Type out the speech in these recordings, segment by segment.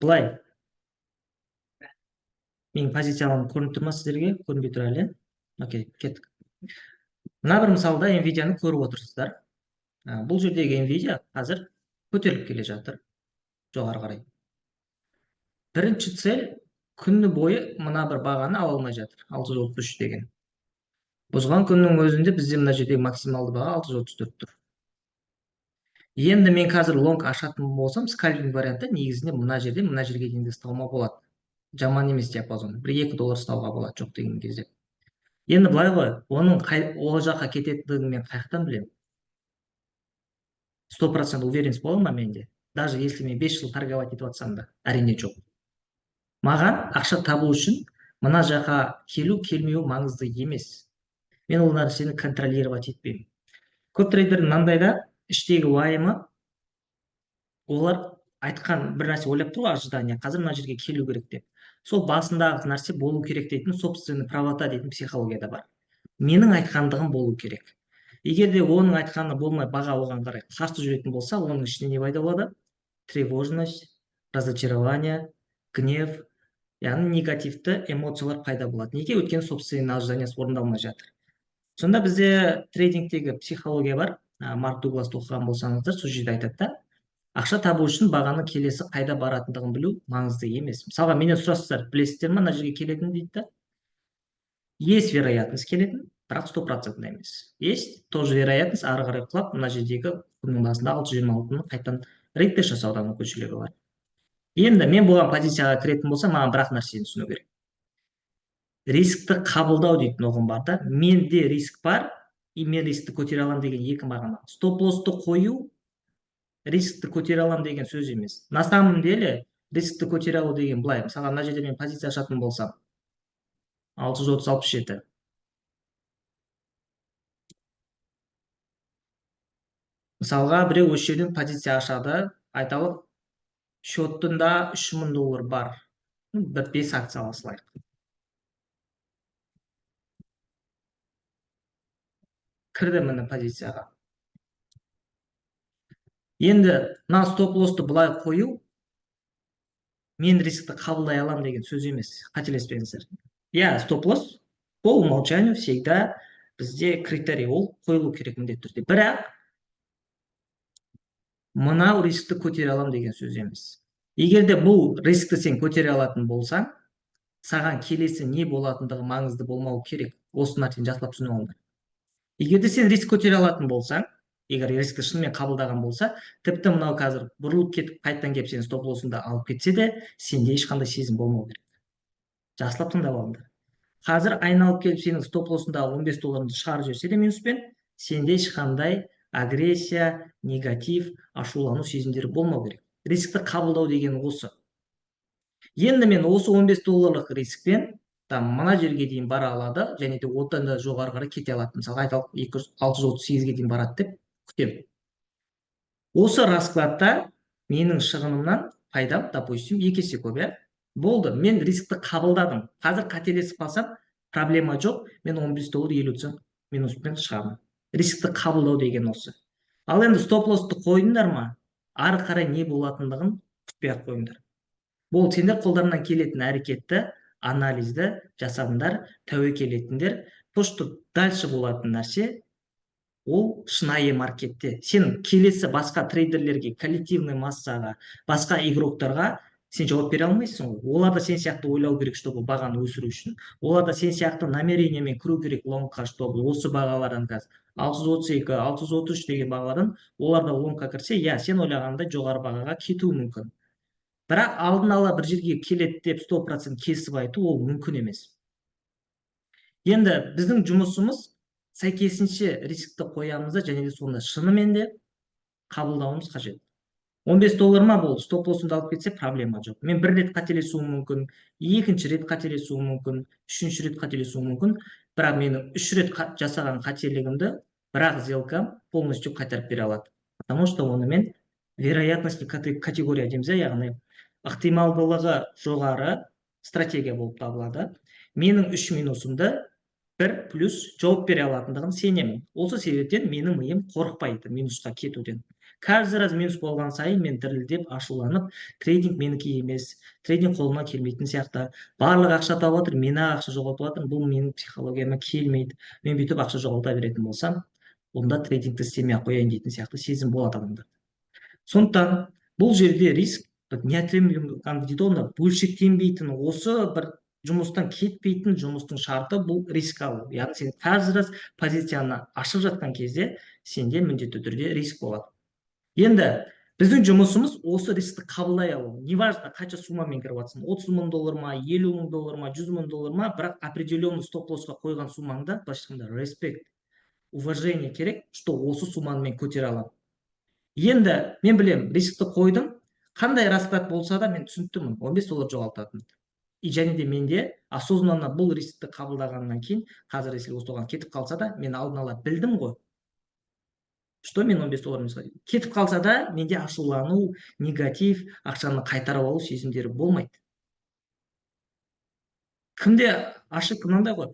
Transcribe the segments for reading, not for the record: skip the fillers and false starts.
Былай, менің позициям көрініп тұр ма сіздерге? Көрінбей тұр әлі. Окей, кеттік. Мына бір мысалда Nvidia-ны көріп отырсыздар. Бұл жердегі Nvidia қазір көтеріліп келе жатыр жоғары қарай. Бірінші цель, күні бойы мына бір бағаны ала алмай жатыр, 633 деген. Бұзған күннің өзінде бізде мына жердегі максималды баға 634 тұр. Енді мен қазір лонг ашатын болсам, скальпинг вариантта негізінде мына жерден мына жерге дейін де ұстауыма болады. Жаман емес диапазон. 1-2 доллар ұстауға болады жоқ деген кезде. Енді былай ғой, оның ол жаққа кететіндігін мен қаяқтан білемін? 100% уверенность бола ма менде? Даже если мен 5 жыл торговать етіп жатсам да, әрине, жоқ. Маған ақша табу үшін мына жаққа келу келмеуі маңызды емес. Мен ол нәрсені контролировать етпеймін. Көп трейдер мынандай да, іштегі уайымы, олар айтқан бір нәрсе ойлап тұр ғой, ожидание, қазір мына жерге келу керек деп. Сол басындағы нәрсе болу керек дейтін, собственный правота дейтін психология да бар. Менің айтқандығым болу керек. Егер де оның айтқаны болмай, баға оған қарай қарсы жүретін болса, оның ішінде не пайда болады? Тревожность, разочарование, гнев, яғни негативті эмоциялар пайда болады. Неге? Өйткені собственный ожиданиясы орындалмай жатыр. Сонда бізде трейдингтегі психология бар. Марк Дугласты оқыған болсаңыздар, сол жерде айтады да, ақша табу үшін бағаның келесі қайда баратындығын білу маңызды емес. Мысалға, менен сұрасыздар, білесіздер ма мына жерге келетінін дейді да. Есть вероятность келетін, бірақ стопроцентный емес. Есть тоже вероятность ары қарай құлап, мына жердегі күннің басында 626-ны қайтадан ретест жасауға мүмкіншілігі бар. Енді мен бұған позицияға кіретін болсам, маған бір ақ нәрсені түсіну керек. Рискті қабылдау дейтін ұғым бар да. Менде риск бар, и мен рискті көтере аламын деген екі мағына. Стоп лоссты қою рискті көтере аламын деген сөз емес. На самом деле рискті көтере алу деген былай. Мысалға, мына жерде мен позиция ашатын болсам, 630 67. Мысалға, біреу осы жерден позиция ашады, айталық, счетында 3000 доллар бар. Бір 5 акция ала салайық. Кірді міне позицияға. Енді мына стоп лоссты былай қою мен рискті қабылдай аламын деген сөз емес, қателеспеңіздер. Иә, стоп лосс по умолчанию всегда бізде критерий, ол қойылу керек міндетті түрде. Бірақ мынау рискті көтере аламын деген сөз емес. Егер де бұл рискті сен көтере алатын болсаң, саған келесі не болатындығы маңызды болмау керек. Осы нәрсені жақсылап түсініп алыңдар. Егер де сен риск көтере алатын болсаң, егер рискті шынымен қабылдаған болса, тіпті мынау қазір бұрылып кетіп, қайтадан келіп сенің стоп лоссыңды алып кетсе де, сенде ешқандай сезім болмау керек. Жақсылап тыңдап алыңдар. Қазір айналып келіп сенің стоп лоссыңдағы 15 долларыңды шығарып жіберсе де минуспен, сенде ешқандай агрессия, негатив, ашулану сезімдері болмау керек. Рискті қабылдау деген осы. Енді мен осы 15 долларлық рискпен там мына жерге дейін бара алады және де одан да жоғары қарай кете алады. Мысалға, айталық, 638-ге дейін барады деп күтемін. Осы раскладта менің шығынымнан пайдам, допустим, екі есе көп, иә? Болды, мен рискті қабылдадым. Қазір қателесіп қалсам, проблема жоқ, мен 15 доллар 50 цент минуспен шығамын. Рискті қабылдау деген осы. Ал енді стоп лоссты қойдыңдар ма, ары қарай не болатындығын күтпей ақ қойыңдар. Болды, сендер қолдарынан келетін әрекетті, анализді жасадыңдар, тәуекел еттіңдер. То, что дальше болатын нәрсе, ол шынайы маркетте. Сен келесі басқа трейдерлерге, коллективный массаға, басқа игроктарға сен жауап бере алмайсың ғой. Олар да сен сияқты ойлау керек, чтобы бағаны өсіру үшін. Олар да сен сияқты намерениемен кіру керек лонгқа, чтобы осы бағалардан, қазір 632, 633 деген бағалардан олар да лонгқа кірсе, иә, сен ойлағандай жоғары бағаға кетуі мүмкін. Бірақ алдын ала бір жерге келеді деп 100% кесіп айту ол мүмкін емес. Енді біздің жұмысымыз сәйкесінше рискті қоямыз да, және де соны шынымен де қабылдауымыз қажет. 15 доллар ма, болды, стоп лоссымды алып кетсе, проблема жоқ. Мен бір рет қателесуім мүмкін, екінші рет қателесуім мүмкін, үшінші рет қателесуім мүмкін, бірақ менің үш рет жасаған қателігімді бірақ сделкам полностью қайтарып бере алады, потому что оны мен вероятностный категория дейміз, иә, яғни ықтималдылығы жоғары стратегия болып табылады. Менің үш минусымды бір плюс жауап бере алатындығын сенемін. Осы себептен менің миым қорықпайды минусқа кетуден. Каждый раз минус болған сайын мен дірілдеп, ашуланып, трейдинг менікі емес, трейдинг қолыма келмейтін сияқты, барлық ақша тауып жатыр, мен ақ ақша жоғалтып жатырмын, бұл менің психологияма келмейді, мен бүйтіп ақша жоғалта беретін болсам, онда трейдингті істемей ақ қояйын дейтін сияқты сезім болады адамдарда. Сондықтан бұл жерде риск неотъемлемый дейді ғой, мына бөлшектенбейтін, осы бір жұмыстан кетпейтін жұмыстың шарты бұл риск алу. Яғни сен каждый раз позицияны ашып жатқан кезде сенде міндетті түрде риск болады. Енді біздің жұмысымыз осы рискті қабылдай алу. Неважно, қанша суммамен кіріп жатсың, 30 мың доллар ма, 50 мың доллар ма, 100 мың доллар ма, бірақ определенный стоп лоссқа қойған суммаңда, былайша айтқанда, респект, уважение керек, что осы сумманы мен көтере аламын. Енді мен білемін, рискті қойдым, қандай расклад болса да, мен түсініп тұрмын 15 доллар жоғалтатынымды. И және де менде осознанно бұл рискті қабылдағаннан кейін, қазір если осыған кетіп қалса да, мен алдын ала білдім ғой, что мен 15 доллар минусқа кетіп қалса да, менде ашулану, негатив, ақшаны қайтарып алу сезімдері болмайды. Кімде ошибка мынандай ғой: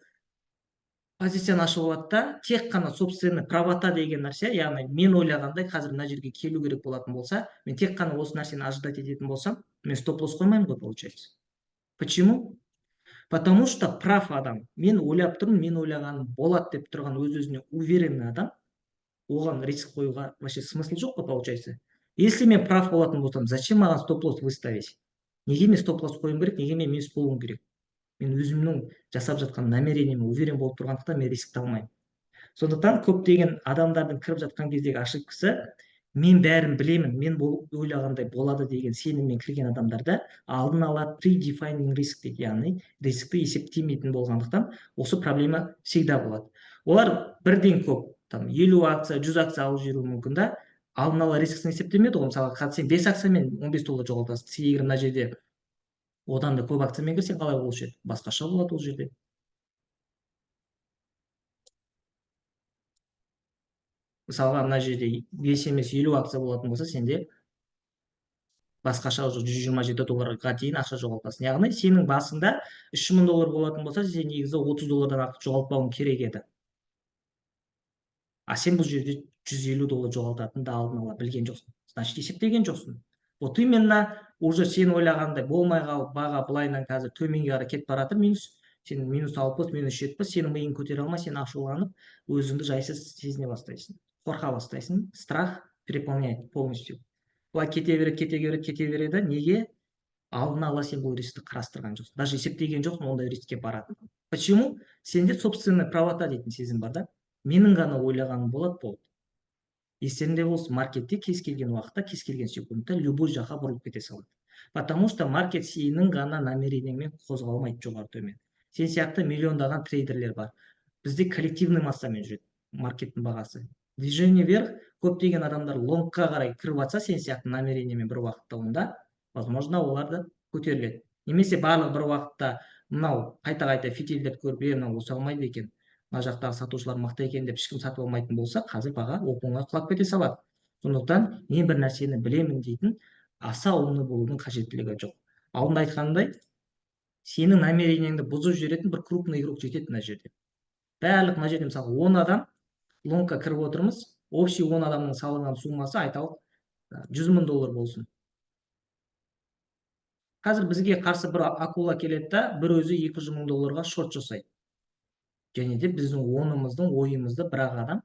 позицияны ашып алады да, тек қана собственный правота деген нәрсе, яғни мен ойлағандай қазір мына жерге келу керек болатын болса, мен тек қана осы нәрсені ожидать ететін болсам, мен стоп лосс қоймаймын ғой, получается. Почему? Потому что прав адам, мен ойлап тұрмын, мен ойлағаным болады деп тұрған, өз өзіне уверенный адам, оған риск қоюға вообще смысл жоқ қой, получается. Если мен прав болатын болсам, зачем маған стоп лосс выставить? Неге мен стоп лосс қоюым керек? Неге мен минус болуым керек? Мен өзімнің жасап жатқан намерениеме уверен болып тұрғандықтан, мен рискті алмаймын. Сондықтан көптеген адамдардың кіріп жатқан кездегі ошибкасы: мен бәрін білемін, мен ойлағандай болады деген сеніммен кірген адамдарда алдын ала predefining риск дейді, яғни рискті есептемейтін болғандықтан, осы проблема всегда болады. Олар бірден көп, там 50 акция, 100 акция алып жіберуі мүмкін да, алдын ала рискісін есептемеді ғой. Мысалы, қазір сен бес акциямен 15 доллар жоғалтасың. Сен егер мына жерде одан да көп акциямен кірсең, қалай болушы еді? Басқаша болады ол жерде. Мысалға, мына жерде бес емес, 50 акция болатын болса, сенде басқаша, уже 127 долларға дейін ақша жоғалтасың. Яғни сенің басында 3000 доллар болатын болса, сен негізі 30 доллардан артық жоғалтпауың керек еді, а сен бұл жерде 150 доллар жоғалтатыныңды алдын ала білген жоқсың, значит, есептеген жоқсың. Вот именно, уже сен ойлағандай болмай қалып, баға былайынан қазір төменге қарай кетіп бара жатыр, минус, сен минус 60, минус 70, сенің миың көтере алмай, сен ашуланып, өзіңді жайсыз сезіне бастайсың, қорқа бастайсың. Страх переполняет полностью, былай кете береді, кете береді, кете береді. Неге? Алдын ала сен бұл рискті қарастырған жоқсың, даже есептеген жоқсың ондай рискке баратынын. Почему? Сенде собственная правота дейтін сезім бар да, менің ғана ойлағаным болады, болды. Естеріңде болсын, маркетте кез келген уақытта, кез келген секундта любой жаққа бұрылып кете салады, потому что маркет сенің ғана намерениеңмен қозғалмайды жоғары төмен. Сен сияқты миллиондаған трейдерлер бар, бізде коллективный массамен жүреді маркеттің бағасы, движение вверх. Көптеген адамдар лонгқа қарай кіріп жатса, сен сияқты намерениемен бір уақытта, онда, возможно, олар да көтеріледі. Немесе барлығы бір уақытта мынау қайта қайта фитильдеп көріп, е, мынау өсе алмайды екен, мына жақтағы сатушылар мықты екен деп ешкім сатып алмайтын болса, қазір баға оп оңай құлап кете салады. Сондықтан мен бір нәрсені білемін дейтін аса умный болудың қажеттілігі жоқ. Алдында айтқанымдай, сенің намерениеңді бұзып жіберетін бір крупный игрок жетеді мына жерде. Барлық мына жерде, мысалы, 10 адам лонгқа кіріп отырмыз, общий 10 адамның салынған суммасы, айталық, 100 мың доллар болсын. Қазір бізге қарсы бір акула келеді да, бір өзі 200 мың долларға шорт жасайды. Және де біздің онымыздың ойымызды бір ақ адам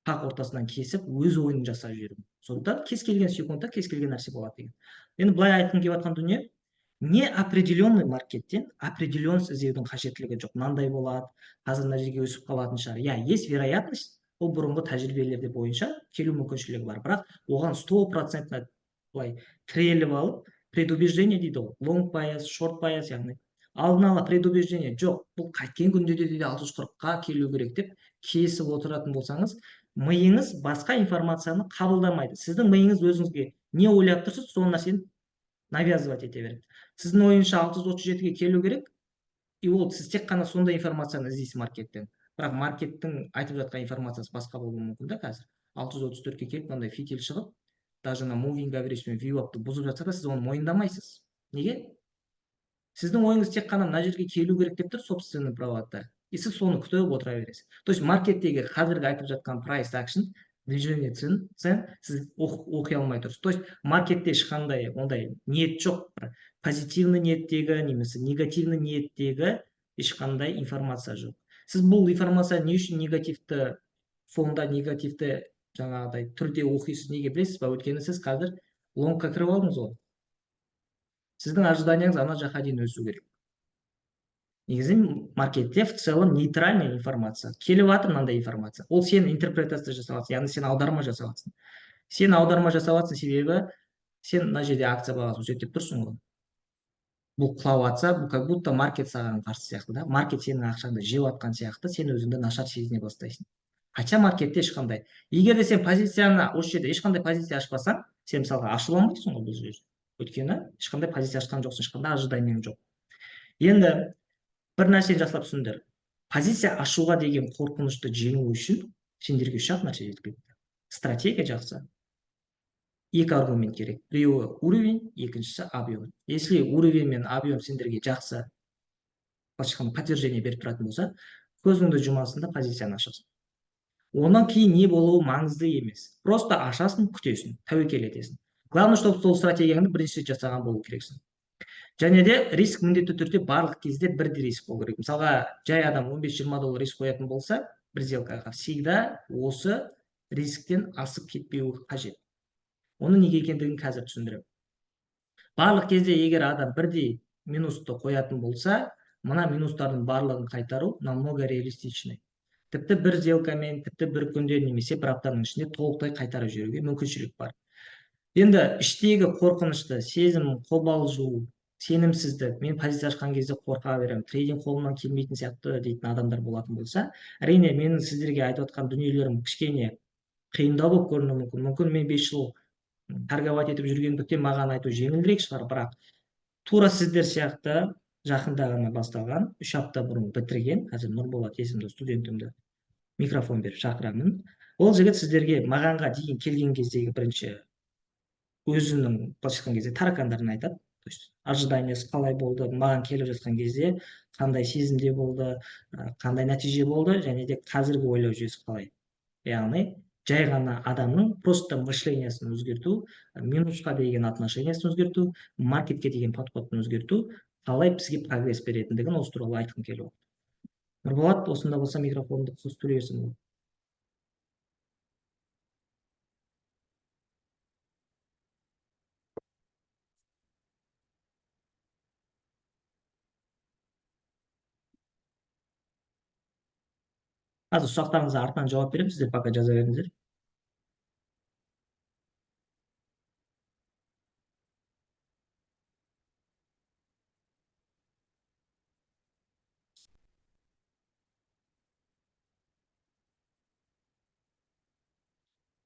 қақ ортасынан кесіп, өз ойын жасап жіберуі. Сондықтан кез келген секундта кез келген нәрсе болады деген. Енді былай айтқым келіп жатқан дүние: неопределенный маркеттен определенность іздеудің қажеттілігі жоқ. Мынандай болады, қазір мына жерге өсіп қалатын шығар. Иә, есть вероятность, ол бұрынғы тәжірибелерде бойынша келу мүмкіншілігі бар, бірақ оған стопроцентно былай тіреліп алып, предубеждение дейді ғой, лонг bias, шорт bias, яғни алдын ала предубеждение жоқ, бұл қайткен күнде де 640-қа келу керек деп кесіп отыратын болсаңыз, миыңыз басқа информацияны қабылдамайды. Сіздің миыңыз өзіңізге не ойлап тұрсыз, сол нәрсені навязывать ете береді. Сіздің ойыңызша 637-ге келу керек, и ол сіз тек қана сондай информацияны іздейсіз маркеттен. Бірақ маркеттің айтып жатқан информациясы басқа болуы мүмкін да. Қазір 634-ке келіп, мынандай фитиль шығып, даже мына moving average пен VWAP-ты бұзып жатса да, сіз оны мойындамайсыз. Неге? Сіздің ойыңыз тек қана мына жерге келу керек деп тұр, собственный правота, и сіз соны күтіп отыра бересіз. То есть маркеттегі қазіргі айтып жатқан price action Движение цен сіз оқи алмай тұрсыз. То есть маркетте ешқандай ондай ниет жоқ, бір позитивный ниеттегі немесе негативный ниеттегі ешқандай информация жоқ. Сіз бұл информация не үшін негативті фонда, негативті жаңағыдай түрде оқисыз, неге білесіз ба? Өйткені сіз қазір лонгқа кіріп алдыңыз ғой, сіздің ожиданияңыз ана жаққа дейін өсу керек. Негізі маркетте в целом нейтральный информация келіп жатыр. Мынандай информация, ол сен интерпретация жасап жатырсың, яғни сен аударма жасап жатырсың. Сен аударма жасап жатырсың, себебі сен мына жерде акция бағасы өседі деп тұрсың ғой. Бұл құлап жатса, бұл как будто маркет саған қарсы сияқты да, маркет сенің ақшаңды жеп жатқан сияқты, сен өзіңді нашар сезіне бастайсың. Хотя маркетте ешқандай, егер де сен позицияны осы жерде ешқандай позиция ашпасаң, сен мысалға ашыла алмайсың ғой бұл жерде, өйткені ешқандай позиция ашқан жоқсың, ешқандай ожиданиең жоқ. Енді бір нәрсені жақсылап түсіндіңдер: позиция ашуға деген қорқынышты жеңу үшін сендерге үш ақ нәрсе жеткілікті. Стратегия жақсы, екі аргумент керек: біреуі уровень, екіншісі объем. Если уровень мен объем сендерге жақсы, былайша айтқанда, подтверждение беріп тұратын болса, көзіңді жұмасың да, позицияны ашасың. Онан кейін не болуы маңызды емес, просто ашасың, күтесің, тәуекел етесің. Главное, чтобы сол стратегияңды бірінші рет жасаған болу керексің. Және де риск міндетті түрде барлық кезде бірдей риск болу керек. Мысалға, жай адам 15-20 доллар риск қоятын болса бір сделкаға, всегда осы рисктен асып кетпеуі қажет. Оның неге екендігін қазір түсіндіремін. Барлық кезде егер адам бірдей минусты қоятын болса, мына минустардың барлығын қайтару намного реалистичный. Тіпті бір сделкамен, тіпті бір күнде немесе бір аптаның ішінде толықтай қайтарып жіберуге мүмкіншілік бар. Енді іштегі қорқынышты сезім, қобалжу, сенімсіздік, мен позиция ашқан кезде қорқа беремін, трейдинг қолымнан келмейтін сияқты дейтін адамдар болатын болса, әрине, менің сіздерге айтып отқан дүниелерім кішкене қиындау болып көрінуі мүмкін. Мүмкін, мен 5 жыл торговать етіп жүргендіктен маған айту жеңілірек шығар. Бірақ тура сіздер сияқты жақында ғана басталған, 3 апта бұрын бітірген, қазір Нұрболат есімді студентімді микрофон беріп шақырамын. Ол жігіт сіздерге мағанға дейін келген кездегі бірінші өзінің, былайша айтқан кезде, таракандарын айтады, то есть ожиданиясы қалай болды, маған келіп жатқан кезде қандай сезімде болды, қандай нәтиже болды және де қазіргі ойлау жүйесі қалай. Яғни жай ғана адамның просто мышлениясын өзгерту, минусқа деген отношениясын өзгерту, маркетке деген подходын өзгерту қалай бізге прогресс беретіндігін, осы туралы айтқым келіп отыр. Нұрболат, осында болса, микрофонды қосып сөйлей берсең болады. Қазір сұрақтарыңызға артынан жауап беремін, сіздер пока жаза беріңіздер.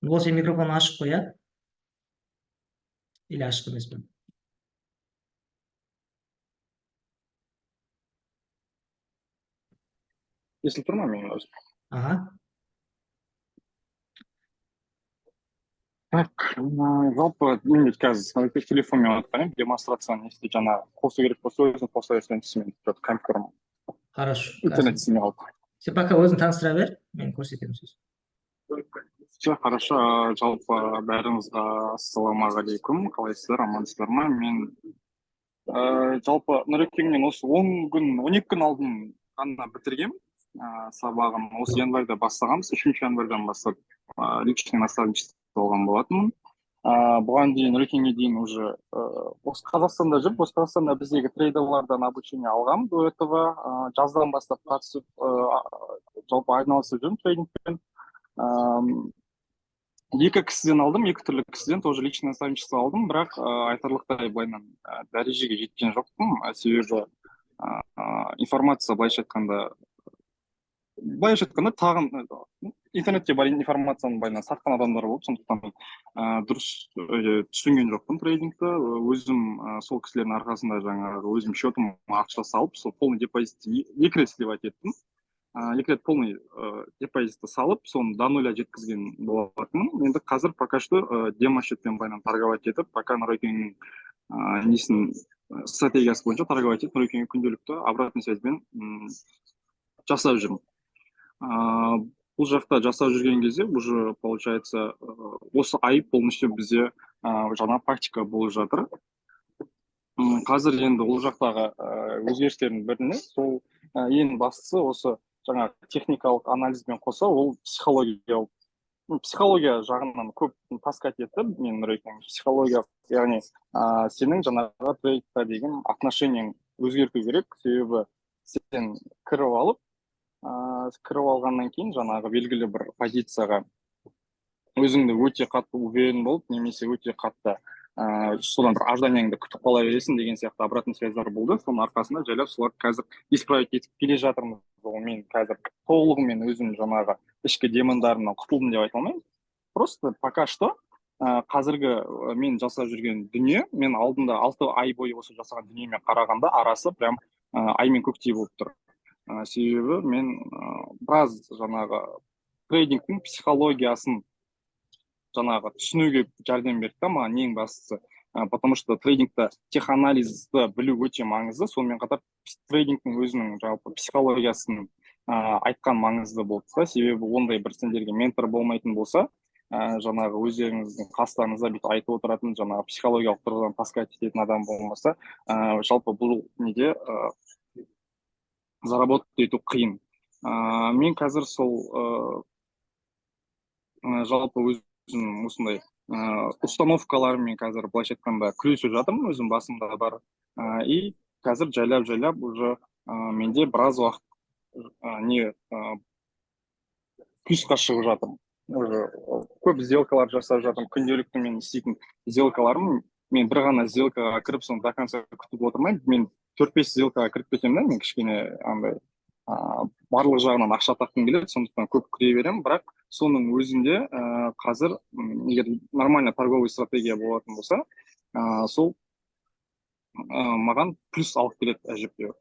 Нұрбол, сен микрофон ашық қой, иә, или ашық емес пе? Естіліп тұр ма менің дауысым? Ага. Так, жалпы мен қазір телефонмен отқан едім, демонстрацияны не істей, жаңағы қосу керек болса, өзің қоса берсең, мен компьютерім Хорошо. интернет істемей қалды. Сен пока өзің таныстыра бер, мен көрсетемін сосын. Все хорошо. Жалпы бәріңізге ассалаумағалейкум, қалайсыздар, амансыздар ма? Мен жалпы Нұрекеңнен осы 10 күн, 12 күн алдын ғана бітіргенмін сабағын. Осы январьда бастағанбыз, 3 январьдан бастап личный наставничество болған болатынмын. Бұған дейін, Нұрекеңге дейін уже осы Қазақстанда жүріп, осы Қазақстанда біздегі трейдерлардан обучение алғанмын до этого. Жаздан бастап қатысып, жалпы айналысып жүрмін трейдингпен. Екі кісіден алдым, екі түрлі кісіден тоже личный наставничество алдым, бірақ айтарлықтай былайынан дәрежеге жеткен жоқпын. Себебі информация, былайша айтқанда, тағын интернетте бар информацияны былайынан сатқан адамдар болды, сондықтан дұрыс түсінген жоқпын трейдингті. Өзім сол кісілердің арқасында жаңағы өзім счетыма ақша салып, сол полный депозитті екі рет сливать еттім. Екі рет полный депозитті салып, соны до нуля жеткізген болатынмын. Енді қазір пока что демо счетпен былайынан торговать етіп, пока Нұрекеңнің несін, стратегиясы бойынша торговать етіп, Нұрекеңге күнделікті обратный связьбен жасап жүрмін. Бұл жақта жасап жүрген кезде уже получается осы ай полностью бізде жаңа практика болып жатыр. Қазір енді ол жақтағы өзгерістердің біріне сол ең бастысы осы жаңа техникалық анализбен қоса ол психологиялық, психология жағынан көп таскать етті мен, Нұрекең. Психология, яғни сенің жаңағы трейдқа деген отношениең өзгерту керек, себебі сен кіріп алып, кіріп алғаннан кейін жаңағы белгілі бір позицияға өзіңді өте қатты уверен болып немесе өте қатты содан бір ожиданияңды күтіп қала бересің деген сияқты обратный связьдар болды. Соның арқасында жайлап соларды қазір исправить етіп келе жатырмыз. Ол мен қазір толығымен өзім жаңағы ішкі демондарымнан құтылдым деп айта алмаймын. Просто пока что қазіргі мен жасап жүрген дүние мен алдында 6 ай бойы осы жасаған дүниеме қарағанда арасы прям ай мен көктей болып тұр. Себебі мен біраз жаңағы трейдингтің психологиясын жаңағы түсінуге жәрдем берді да маған ең бастысы, потому что трейдингті теханализді білу өте маңызды, сонымен қатар трейдингтің өзінің жалпы психологиясын айтқан маңызды болды да. Себебі ондай бір сендерге ментор болмайтын болса, жаңағы өздеріңіздің қастарыңызда бүйтіп айтып отыратын, жаңағы психологиялық тұрғыдан таскать ететін адам болмаса, жалпы бұл неде заработать ету қиын. Мен қазір сол жалпы өзім осындай установкаларыммен қазір, былайша айтқанда, күресіп жатырмын өзім басымда бар. И қазір жайлап жайлап уже менде біраз уақыт не плюсқа шығып жатырмын, уже көп сделкалар жасап жатырмын. Күнделікті мен істейтін сделкаларым, мен бір ғана сделкаға кіріп, соны до конца күтіп отырмаймын, мен төрт бес сделкаға кіріп кетемін да. Мен кішкене андай барлық жағынан ақша тапқым келеді, сондықтан көп кіре беремін. Бірақ соның өзінде қазір егер нормально торговый стратегия болатын болса, сол маған плюс алып келеді әжептәуір.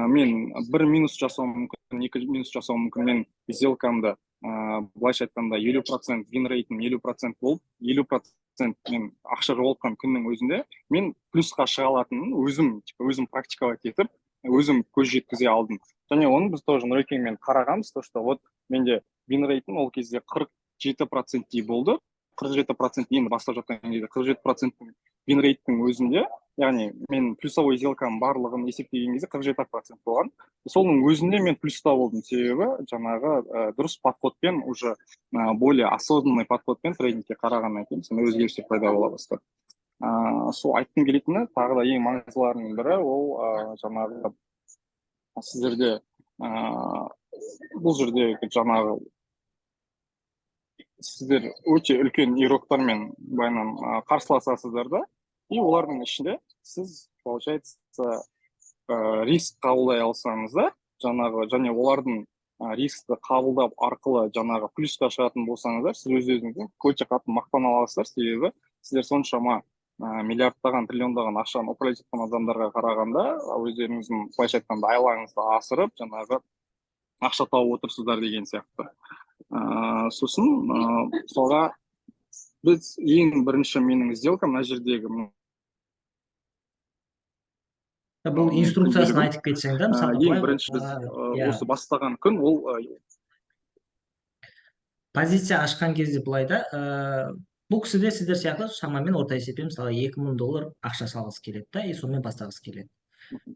Мен бір минус жасауым мүмкін, екі минус жасауым мүмкін. Мен сделкамды былайша айтқанда 50% вин рейтім 50% болып, 50% мен ақша жоғалтқан күннің өзінде мен плюсқа шыға алатынын өзім, типа, өзім практиковать етіп, өзім көз жеткізе алдым. Және оны біз тоже Нұрекеңмен қарағанбыз, то что вот менде вин рейтім ол кезде 47 проценттей болды. 47% енді бастап жатқан кезде 47 проценттің вин рейттің өзінде, яғни мен плюсовой сделканың барлығын есептеген кезде 47% болған. Соның өзінде мен плюста болдым, себебі жаңағы дұрыс подходпен, уже более осознанный подходпен трейдингке қарағаннан кейін сондай өзгерістер пайда бола бастады. Сол айтқым келетіні, тағы да ең маңыздыларының бірі ол жаңағы сіздерде бұл жерде жаңағы сіздер өте үлкен игроктармен былайынан қарсыласасыздар да, и олардың ішінде сіз, получается, риск қабылдай алсаңыздар жаңағы және олардың рискті қабылдап арқылы жаңағы плюсқа шығатын болсаңыздар, сіз өз өзіңізбен өте қатты мақтана аласыздар, себебі сіздер соншама миллиардтаған, триллиондаған ақшаны управлять еткен адамдарға қарағанда өздеріңіздің, былайша айтқанда, айлаңызды асырып, жаңағы ақша тауып отырсыздар деген сияқты. Сосын мысалға, біз ең бірінші менің сделкам мына жердегі Бұл мен инструкциясын күнделігім. айтып кетсең да, мысалы, Ең былай ғой, бірінші біз иә. осы бастаған күн ол Позиция ашқан кезде былай да, бұл кісі де сіздер сияқты шамамен орта есеппен, мысалы, 2000 доллар ақша салғысы келеді да, и сонымен бастағысы келеді.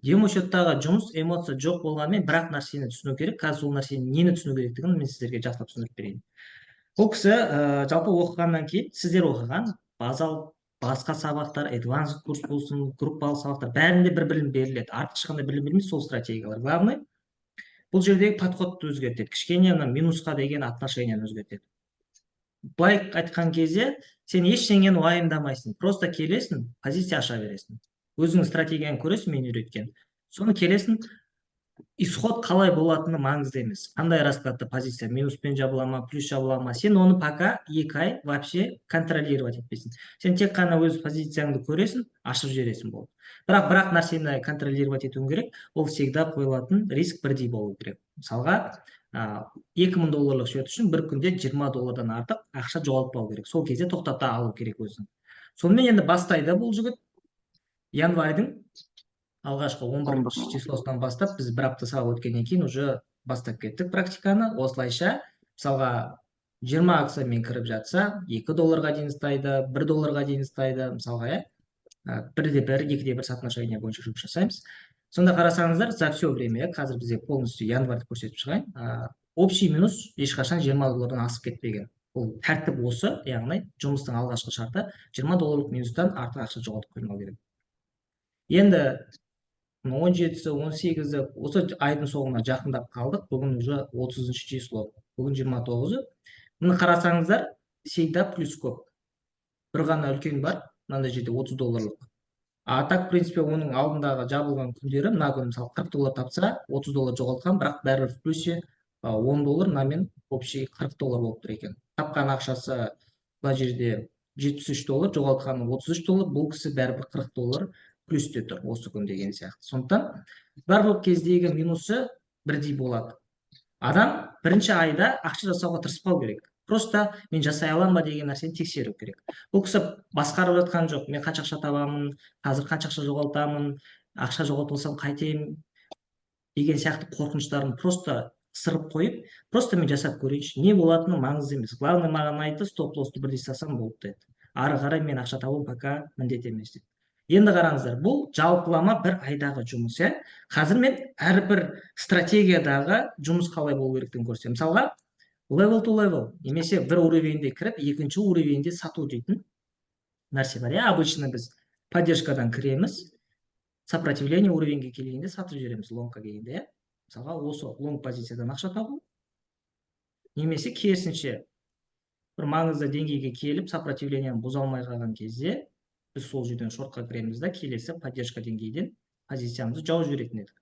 Демо счеттағы жұмыс эмоция жоқ болғанымен, бір ақ нәрсені түсіну керек. Қазір сол нәрсені, нені түсіну керектігін мен сіздерге жақсылап түсіндіріп берейін. Бұл кісі жалпы оқығаннан кейін, сіздер оқыған базалық, басқа сабақтар, advanced курс болсын, группалық сабақтар, бәрінде бір білім беріледі, артық ешқандай білім бермейді. Сол стратегиялар, главный бұл жердегі подходты өзгертеді, кішкене мына минусқа деген отношениені өзгертеді. Былай айтқан кезде, сен ештеңені уайымдамайсың, просто келесің, позиция аша бересің, өзіңнің стратегияңды көресің, мен үйреткен, соны келесің. Исход қалай болатыны маңызды емес, қандай раскладта позиция минуспен жабыла ма, плюс жабыла ма, сен оны пока 2 ай вообще контролировать етпейсің. Сен тек қана өз позицияңды көресің, ашып жібересің, болды. Бірақ бір ақ нәрсені контролировать етуің керек, ол всегда қойылатын риск бірдей болу керек. Мысалға, 2000 долларлық счет үшін бір күнде 20 доллардан артық ақша жоғалтпау керек, сол кезде тоқтата алу керек өзің. Сонымен енді бастайды бұл жігіт январьдың алғашқы 11 числосынан бастап. Біз бір апта сабақ өткеннен кейін уже бастап кеттік практиканы. Осылайша Мысалға, 20 акциямен кіріп жатса, 2 долларға дейін ұстайды, 1 долларға дейін ұстайды мысалға, иә. 1:1, 2:1 соотношение бойынша жұмыс жасаймыз. Сонда қарасаңыздар, за все время, иә, қазір бізде полностью январьды көрсетіп шығайын. Общий минус ешқашан 20 доллардан асып кетпеген. Бұл тәртіп осы, яғни жұмыстың алғашқы шарты: 20 долларлық минустан артық ақша жоғалтып қоймау керек. Енді 17-сі, 18-і, осы айдың соңына жақындап қалдық. Бүгін уже 30 число, бүгін 29-ы. Міне, қарасаңыздар, всегда плюс көп. Бір ғана үлкен бар, мынандай жерде 30 долларлық. А так, в принципе, оның алдындағы жабылған күндері, мына күні, мысалы, 40 доллар тапса, 30 доллар жоғалтқан, бірақ бәрібір в плюсе 10 доллар, мынамен общий 40 доллар болып тұр екен. Тапқан ақшасы мына жерде 73 доллар, жоғалтқаны 33 доллар, бұл кісі бәрібір 40 доллар плюсте тұр осы күн деген сияқты. Сондықтан барлық кездегі минусы бірдей болады. Адам бірінші айда ақша жасауға тырыспау керек. Просто мен жасай аламын ба деген нәрсені тексеру керек. Бұл кісі басқарып жатқан жоқ. Мен қанша ақша табамын, қазір қанша ақша жоғалтамын, ақша жоғалтып алсам қайтемін деген сияқты қорқыныштарын просто ысырып қойып, просто мен жасап көрейінші, не болатыны маңызды емес. Главное, маған айтты, стоп лоссты бірдей салсам болды деді. Ары қарай мен ақша табу пока міндет емес деді. Енді қараңыздар, бұл жалпылама бір айдағы жұмыс, иә. Қазір мен әрбір стратегиядағы жұмыс қалай болу керектігін көрсетемін. Мысалға, level to level немесе бір уровеньде кіріп, екінші уровеньде сату дейтін нәрсе бар, иә. Обычно біз поддержкадан кіреміз, сопротивление уровеньге келгенде сатып жібереміз, лонгқа келгенде, иә. Мысалға, осы лонг позициядан ақша табу немесе керісінше, бір маңызды деңгейге келіп, сопротивлениені бұза алмай қалған кезде біз сол жерден шортқа кіреміз да, келесі поддержка деңгейден позициямызды жауып жіберетін едік.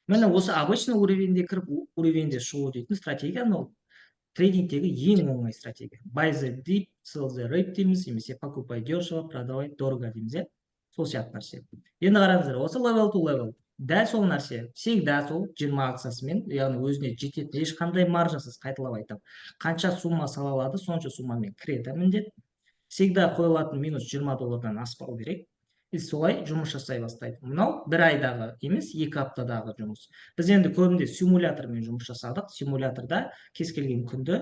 Міне, осы обычный уровеньде кіріп, уровеньде шығу дейтін стратегия, мынау трейдингтегі ең оңай стратегия. Buy the dip, sell the rip дейміз немесе покупай дешево, продавай дорого дейміз, иә, сол сияқты нәрсе. Енді қараңыздар, осы level to level дәл сол нәрсе, всегда сол 20 акциясымен, яғни өзіне жететін ешқандай маржасыз, қайталап айтамын, қанша сумма сала алады, сонша суммамен кіреді. Міндет, всегда қойылатын минус 20 доллардан аспау керек. И солай жұмыс жасай бастайды. Мынау бір айдағы емес, 2 аптадағы жұмыс. Біз енді көбінде симулятормен жұмыс жасадық. Симуляторда кез келген күнді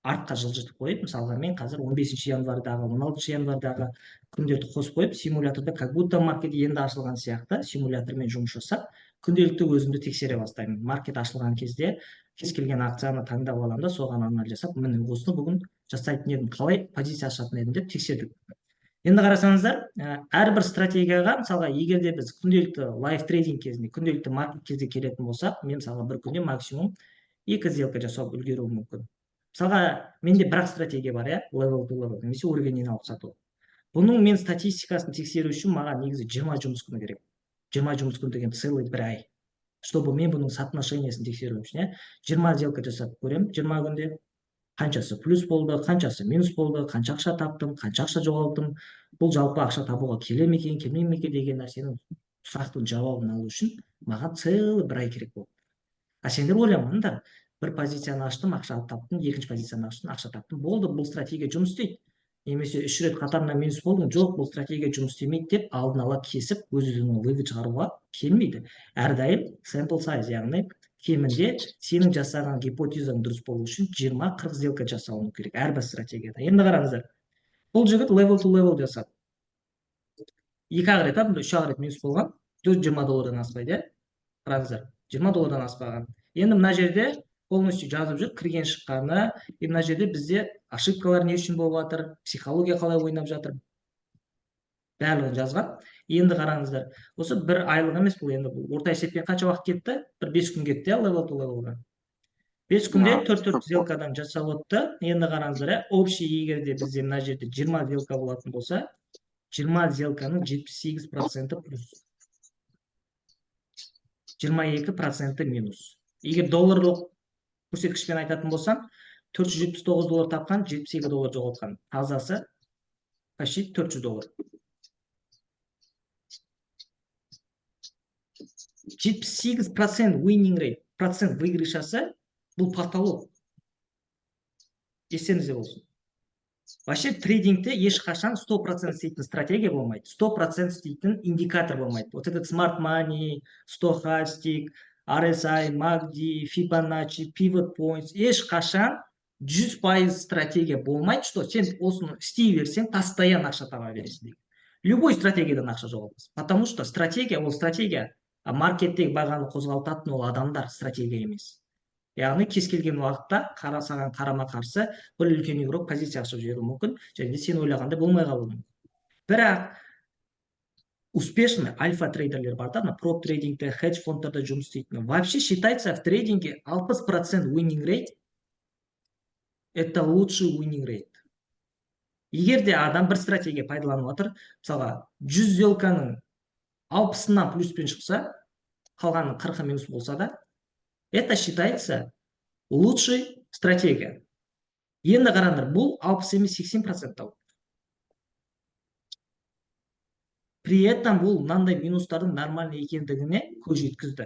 артқа жылжытып қойып, мысалға, мен қазір 15 январьдағы, 16 январьдағы күндерді қосып қойып, симуляторда как будто маркет енді ашылған сияқты симулятормен жұмыс жасап, күнделікті өзімді тексере бастаймын. Маркет ашылған кезде кез келген акцияны таңдап аламын да, соған анализ жасап, міне, осыны бүгін жасайтын едім, қалай позиция ашатын едім деп тексердік. Енді қарасаңыздар, әрбір стратегияға, мысалға, егер де біз күнделікті лайв трейдинг кезінде, күнделікті маркет кезде келетін болсақ, мен, мысалға, бір күнде максимум екі сделка жасап үлгеруім мүмкін. Мысалға, менде бір ақ стратегия бар, иә, level to level немесе уровеньнен алып сату. Бұның мен статистикасын тексеру үшін маған негізі 20 жұмыс күні керек. 20 жұмыс күні деген целый бір ай, чтобы мен бұның соотношениесін тексеру үшін, иә. 20 сделка жасап көремін 20 күнде, қаншасы плюс болды, қаншасы минус болды, қанша ақша таптым, қанша ақша жоғалттым, бұл жалпы ақша табуға келе ме екен, келмей ме екен деген нәрсенің, сұрақтың жауабын алу үшін маған целый бір ай керек болды. А сендер ойламаңдар: бір позицияны аштым, ақша таптым, екінші позицияны аштым, ақша таптым, болды, бұл стратегия жұмыс істейді немесе үш рет қатарынан минус болдың, жоқ, бұл стратегия жұмыс істемейді деп алдын ала кесіп, өз өзіңе вывод шығаруға келмейді. Әрдайым sample size, яғни кемінде сенің жасаған гипотезаң дұрыс болу үшін 20-40 сделка жасауың керек әрбір стратегияда. Енді қараңыздар, бұл жігіт level to level жасады. Екі ақ рет, үш ақ рет минус болған, 420 доллардан аспайды, иә. Қараңыздар, 20 доллардан аспаған. Енді мына жерде полностью жазып жүр кірген, шыққаны. И мына жерде бізде ошибкалар не үшін болып жатыр, психология қалай ойнап жатыр, барлығын жазған. Енді қараңыздар, осы бір айлық емес бұл енді, бұл орта есеппен қанша уақыт кетті? Бір 5 күн кетті, иә. Level to levelға 5 күнде төрт төрт сделкадан жасап отты. Енді қараңыздар, иә, общий егер де бізде мына жерде 20 сделка болатын болса, 20 сделканың 78%-і плюс, 22%-і минус. Егер долларлық көрсеткішпен айтатын болсам, 479 доллар тапқан, 72 доллар жоғалтқан, тазасы почти 400 доллар. 78% winning rate, процент выигрышасы. Бұл потолок, естеріңізде болсын. Вообще трейдингте ешқашан 100% істейтін стратегия болмайды, 100% істейтін индикатор болмайды. Вот этот smart money, стохастик. RSI, MACD, Fibonacci, Pivot Points, ешқашан 100% стратегия болмайды, что сен осыны істей берсең, постоянно ақша таба бересің деген. Любой стратегиядан ақша жоғалтасың. Потому что стратегия ол стратегия, а маркеттегі бағаны қозғалтатын ол адамдар, стратегия емес. Яғни кез келген уақытта қара саған қарама қарсы бір үлкен игрок позиция ашып жіберуі мүмкін және де сен ойлағандай болмай қалуы мүмкін. Бірақ успешный альфа трейдерлер бар да, мына проп трейдингте, хедж фондтарда жұмыс істейтін. Вообще считается, в трейдинге 60% winning rate — это лучший winning rate. Егер де адам бір стратегия пайдаланып жатыр, мысалға, 100 сделканың 60-ынан плюспен шықса, қалғаны 40-ы минус болса да, это считается лучший стратегия. Енді қараңдар, бұл 60 емес, 80% тауып. При этом бұл мынандай минустардың нормальный екендігіне көз жеткізді.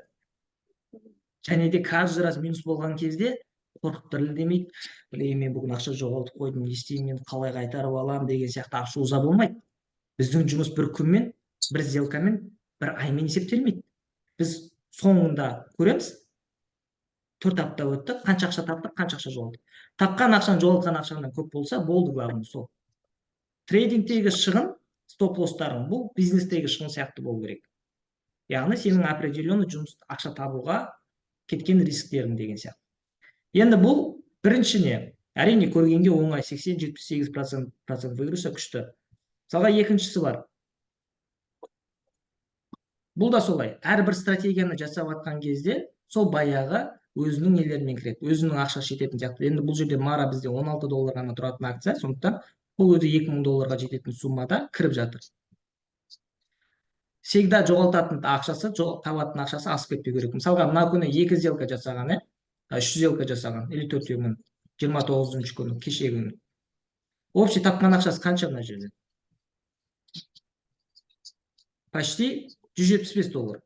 Және де каждый раз минус болған кезде қорқып дірілдемейді. Блин, мен бүгін ақша жоғалтып қойдым, не істеймін енді, қалай қайтарып аламын деген сияқты ашу ыза болмайды. Біздің жұмыс бір күнмен, бір сделкамен, бір аймен есептелмейді. Біз соңында көреміз: 4 апта өтті, қанша ақша таптық, қанша ақша жоғалттық. Тапқан ақшаң жоғалтқан ақшаңнан көп болса болды, главное сол. Трейдингтегі шығын, стоп лосстарың бұл бизнестегі шығын сияқты болу керек. Яғни сенің определенный жұмыс, ақша табуға кеткен рисктерің деген сияқты. Енді бұл бірінші не? Әрине, көргенге оңай, 80-78% выигрыша, күшті. Мысалға, екіншісі бар. Бұл да солай. Әрбір стратегияны жасап жатқан кезде сол баяғы өзінің нелерімен кіреді, өзінің ақшасы жететін сияқты. Енді бұл жерде Мара бізде 16 доллар ғана тұратын акция, сондықтан бұл өзі 2000 долларға жететін суммада кіріп жатыр. Всегда жоғалтатын ақшасы табатын ақшасы асып кетпеу керек. Мысалға, мына күні екі сделка жасаған, иә, үш сделка жасаған или төртеу, міне, 29-күні, кешегі күні. Общий тапқан ақшасы қанша мына жерде? Почти 175 доллар.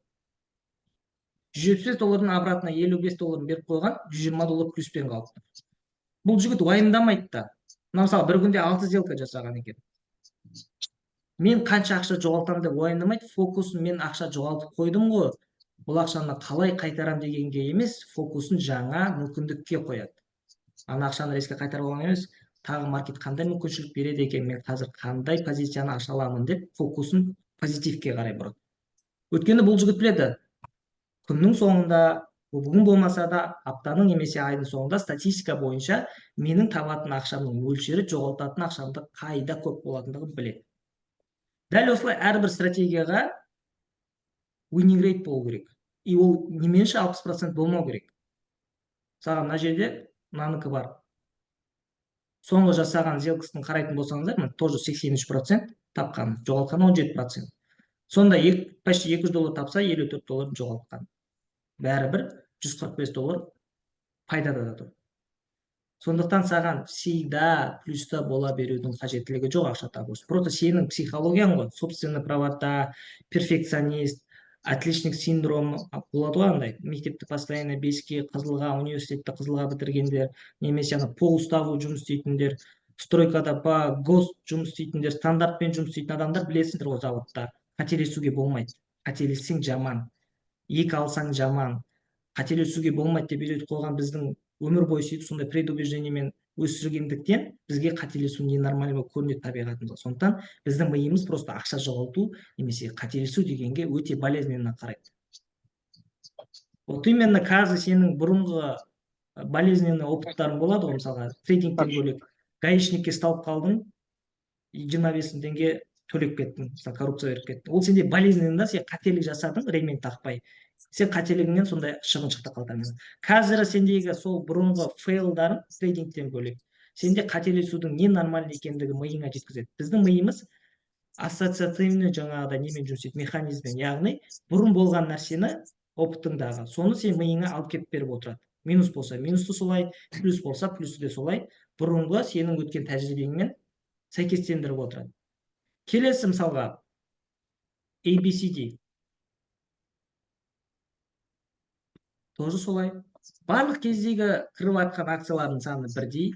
175 доллардан обратно 55 долларын беріп қойған, 120 доллар плюспен қалыпты. Бұл жігіт уайымдамайды да. Мына, мысалы, бір күнде алты сделка жасаған екен. Мен қанша ақша жоғалтамын деп уайымдамайды. Фокусын мен ақша жоғалтып қойдым ғой, бұл ақшаны қалай қайтарам дегенге емес, фокусын жаңа мүмкіндікке қояды. Ана ақшаны резко қайтарып алған емес, тағы маркет қандай мүмкіншілік береді екен, мен қазір қандай позицияны аша аламын деп фокусын позитивке қарай бұрады. Өйткені бұл жігіт біледі, күннің соңында, бүгін болмаса да, аптаның немесе айдың соңында статистика бойынша менің табатын ақшамның мөлшері жоғалтатын ақшамды қайда көп болатындығын біледі. Дәл осылай әрбір стратегияға winning rate болу керек, и ол не меньше 60% болмау керек. Мысалға, мына жерде мынанікі бар, соңғы жасаған сделкасын қарайтын болсаңыздар, міне, тоже 83% тапқан, жоғалтқан 17%. Сонда почти 200 доллар тапса, 54 долларын жоғалтқан, бәрібір 145 доллар пайдада да тұр. Сондықтан саған всегда плюста бола берудің қажеттілігі жоқ ақша табу үшін. Просто сенің психологияң ғой, собственная правота, перфекционист, отличник синдромы болады ғой андай, мектепті постоянно беске, қызылға, университетті қызылға бітіргендер немесе ана по уставу жұмыс істейтіндер, стройкада по ГОСТ жұмыс істейтіндер, стандартпен жұмыс істейтін адамдар, білесіңдер ғой, заводта қателесуге болмайды, қателессең жаман, екі алсаң жаман, қателесуге болмайды деп үйретіп қойған. Біздің өмір бойы сөйтіп сондай предубеждениемен өсіргендіктен, бізге қателесу ненормально болып көрінеді табиғатымызға. Сондықтан біздің миымыз просто ақша жоғалту немесе қателесу дегенге өте болезненно қарайды. Вот именно қазір сенің бұрынғы болезненный опыттарың болады ғой. Мысалға, трейдингтен бөлек, гаишникке ұсталып қалдың, 25 000 теңге төлеп кеттің, мысалы, коррупция беріп кеттің. Ол сенде болезненный да. Сен қателік жасадың, ремень тақпай, сен қателігіңнен сондай шығын шықты қалтаңнан. Қазір сендегі сол бұрынғы фейлдарың, трейдингтен бөлек, сенде қателесудің не нормально екендігі миыңа жеткізеді. Біздің миымыз ассоциативный жаңағыдай немен жұмыс істейді, механизммен, яғни бұрын болған нәрсені, опытыңдағы соны сен миыңа алып келіп беріп отырады. Минус болса, минусты солай, плюс болса, плюсті де солай, бұрынғы сенің өткен тәжірибеңмен сәйкестендіріп отырады. Келесі, мысалға, ABCD тоже солай. Барлық кездегі кіріп жатқан акциялардың саны бірдей,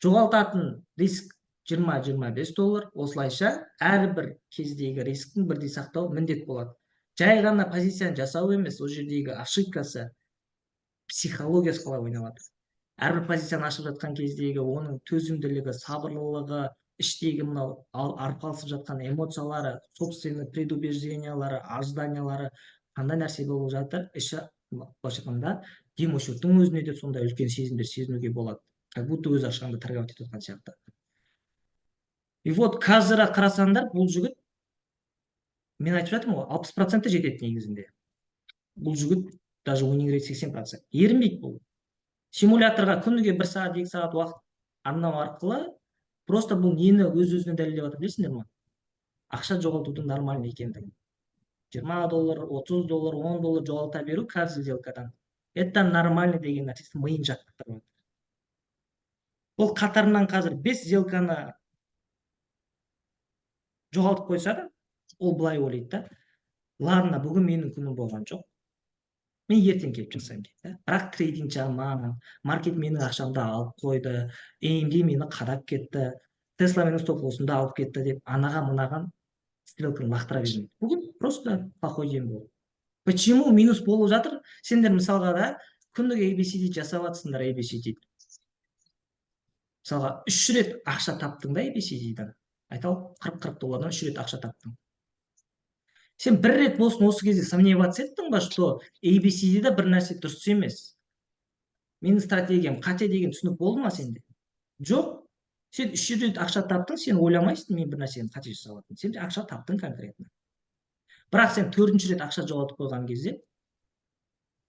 жоғалтатын риск 20-25 доллар. Осылайша әрбір кездегі рисктің бірдей сақтау міндет болады. Жай ғана позицияны жасау емес, ол жердегі ошибкасы, психологиясы қалай ойнап жатыр, әрбір позицияны ашып жатқан кездегі оның төзімділігі, сабырлылығы, іштегі мынау арпалысып жатқан эмоциялары, собственный предубеждениялары, ожиданиялары, қандай нәрсе болып жатыр іші. Былайша айтқанда, демо-счеттің өзінде де сондай үлкен сезімдер сезінуге болады, как будто өз ақшаңды торговать етіп жатқан сияқты. И вот қазір қарасаңдар, бұл жігіт, мен айтып жатырмын ғой, 60%-ті жетеді негізінде. Бұл жігіт даже winning rate 80%. Ерінбейді бұл симуляторға күніге 1 сағат, 2 сағат уақыт арнау арқылы. Просто бұл нені өз өзіне дәлелдеп жатыр, білесіңдер ма? Ақша жоғалтудың нормальный екендігін. 20 доллар, 30 доллар, 10 доллар жоғалта беру каждый сделкадан — это нормально деген нәрсесі миын жаттықтырып жатыр. Бұл қатарынан қазір бес сделканы жоғалтып қойса да, ол былай ойлайды да: «Ладно, бүгін менің күнім болған жоқ, мен ертең келіп жасаймын», — дейді да. Бірақ трейдинг жаман, маркет менің ақшамды алып қойды, AMD мені қадап кетті, Тесла менің стоп лоссымды алып кетті деп, анаған мынаған стрелканы лақтыра бермейді. Бүгін просто плохой день болды. Почему минус болып жатыр? Сендер, мысалға да, күніге ABCD жасап жатсыңдар. ABCD, мысалға, үш рет ақша таптың да ABCD-дан, айталық, 40-40 доллардан үш рет ақша таптың. Сен бір рет болсын осы кезде сомневаться еттің ба, что ABCD-да бір нәрсе дұрыс емес, менің стратегиям қате деген түсінік болды ма сенде? Жоқ. Сен үш рет ақша таптың, сен ойламайсың мен бір нәрсені қате жасап жатырмын. Сен ақша таптың конкретно. Бірақ сен төртінші рет ақша жоғалтып қойған кезде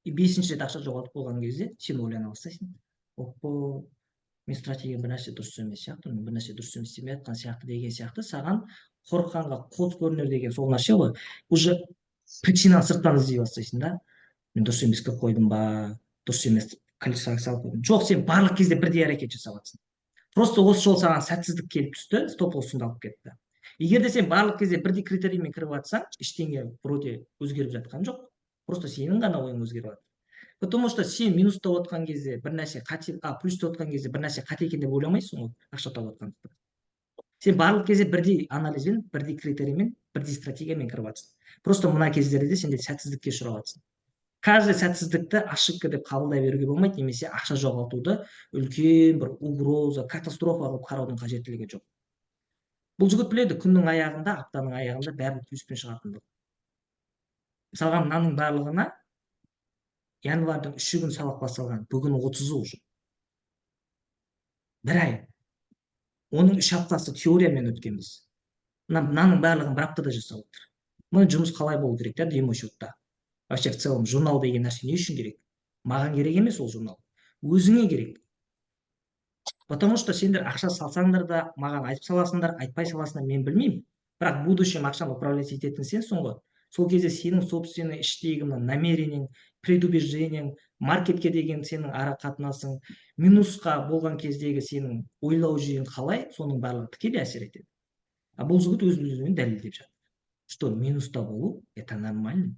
и бесінші рет ақша жоғалтып қойған кезде сен ойлана бастайсың: «Оппо, мен стратегиям бір нәрсе дұрыс емес сияқты, мен бір нәрсе дұрыс емес істемей жатқан сияқты» деген сияқты. Саған «қорыққанға қос көрінер» деген сол нәрсе ғой. Уже причинаны сырттан іздей бастайсың да: мен дұрыс емес қылып қойдым ба, дұрыс емес количество салып қойдым. Жоқ, сен барлық кезде бірдей әрекет жасап жатрсың. Просто осы жолы саған сәтсіздік келіп түсті, стоп лоссыңды алып кетті. Егер де сен барлық кезде бірдей критериймен кіріп жатсаң, ештеңе вроде өзгеріп жатқан жоқ, просто сенің ғана ойың өзгеріп жатыр. Потому что сен минуста отқан кезде бір нәрсе қате, а плюста отқан кезде бір нәрсе қате екен деп ойламайсың ғой. Ақша тауып жатқандықтан сен барлық кезде бірдей анализбен, бірдей критериймен, бірдей стратегиямен кіріп жатрсың. Просто мына кездерде сенде сәтсіздікке ұшырап жатрсың. Каждый сәтсіздікті ошибка деп қабылдай беруге болмайды немесе ақша жоғалтуды үлкен бір угроза, катастрофа қылып қараудың қажеттілігі жоқ. Бұл жігіт біледі, күннің аяғында, аптаның аяғында бәрібір плюспен шығатындығын. Мысалға, мынаның барлығына январьдың 3-і күні сабақ басталған, бүгін 30-ы, уже бір ай. Оның 3 аптасы теориямен өткенбіз. Мынаның барлығын бір аптада жасап отыр. Мына жұмыс қалай болу керек та демо счетта? Вообще, в целом, журнал деген нәрсе не үшін керек? Маған керек емес ол журнал, өзіңе керек. Потому что сендер ақша салсаңдар да, маған айтып саласыңдар, айтпай саласыңдар, мен білмеймін, бірақ в будущем ақшаны управлять ететін сенсің ғой. Сол кезде сенің собственный іштегі мына намерениең, предубеждениең, маркетке деген сенің ара қатынасың, минусқа болған кездегі сенің ойлау жүйең қалай, соның барлығы тікелей әсер етеді. А бұл жігіт өз өзімен дәлелдеп жатыр, что минуста болу — это нормально,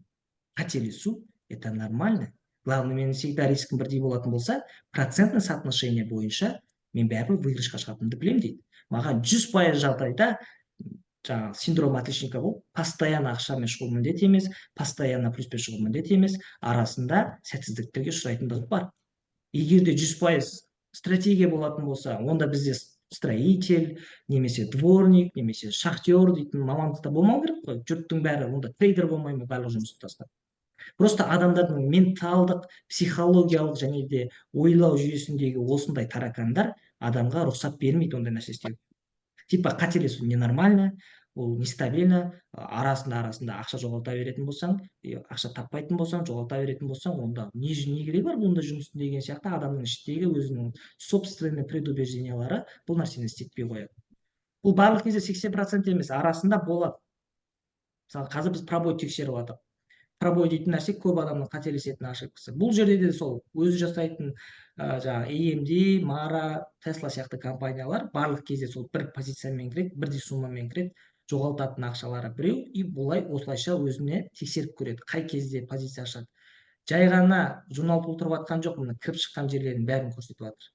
қателесу — это нормально. Главное, менің всегда рискім бірдей болатын болса, процентный соотношение бойынша мен бәрібір выигрышқа шығатынымды білемін дейді. Маған 100% жағдайда жаңағы синдром отличника болып, постоянно ақшамен шығу міндет емес, постоянно плюспен шығу міндет емес, арасында сәтсіздіктерге ұшырайтындығы бар. Егер де 100% стратегия болатын болса, онда бізде строитель немесе дворник немесе шахтер дейтін мамандықта болмау керек қой. Жұрттың бәрі онда трейдер болмай ма, барлық жұмысты тастап? Просто адамдардың менталдық, психологиялық және де ойлау жүйесіндегі осындай таракандар адамға рұқсат бермейді ондай нәрсе істеуге. Типа қателесу ненормально, ол нестабильно. Арасында ақша жоғалта беретін болсаң, ақша таппайтын болсаң, жоғалта беретін болсаң, онда не керегі бар бұндай жұмыстың деген сияқты. Адамның іштегі өзінің собственный предубеждениялары бұл нәрсені істетпей қояды. Бұл барлық кезде 80% емес, арасында болады. Мысалы, қазір біз пробой тексеріп жатырмық. Пробой дейтін нәрсе — көп адамның қателесетін ошибкасы. Бұл жерде де сол өзі жасайтын жаңағы AMD, Мара, Тесла сияқты компаниялар барлық кезде сол бір позициямен кіреді, бірдей суммамен кіреді, жоғалтатын ақшалары біреу. И бұлай, осылайша өзіне тексеріп көреді, қай кезде позиция ашады. Жай ғана журнал толтырып жатқан жоқ, мына кіріп шыққан жерлерінің бәрін көрсетіп жатыр,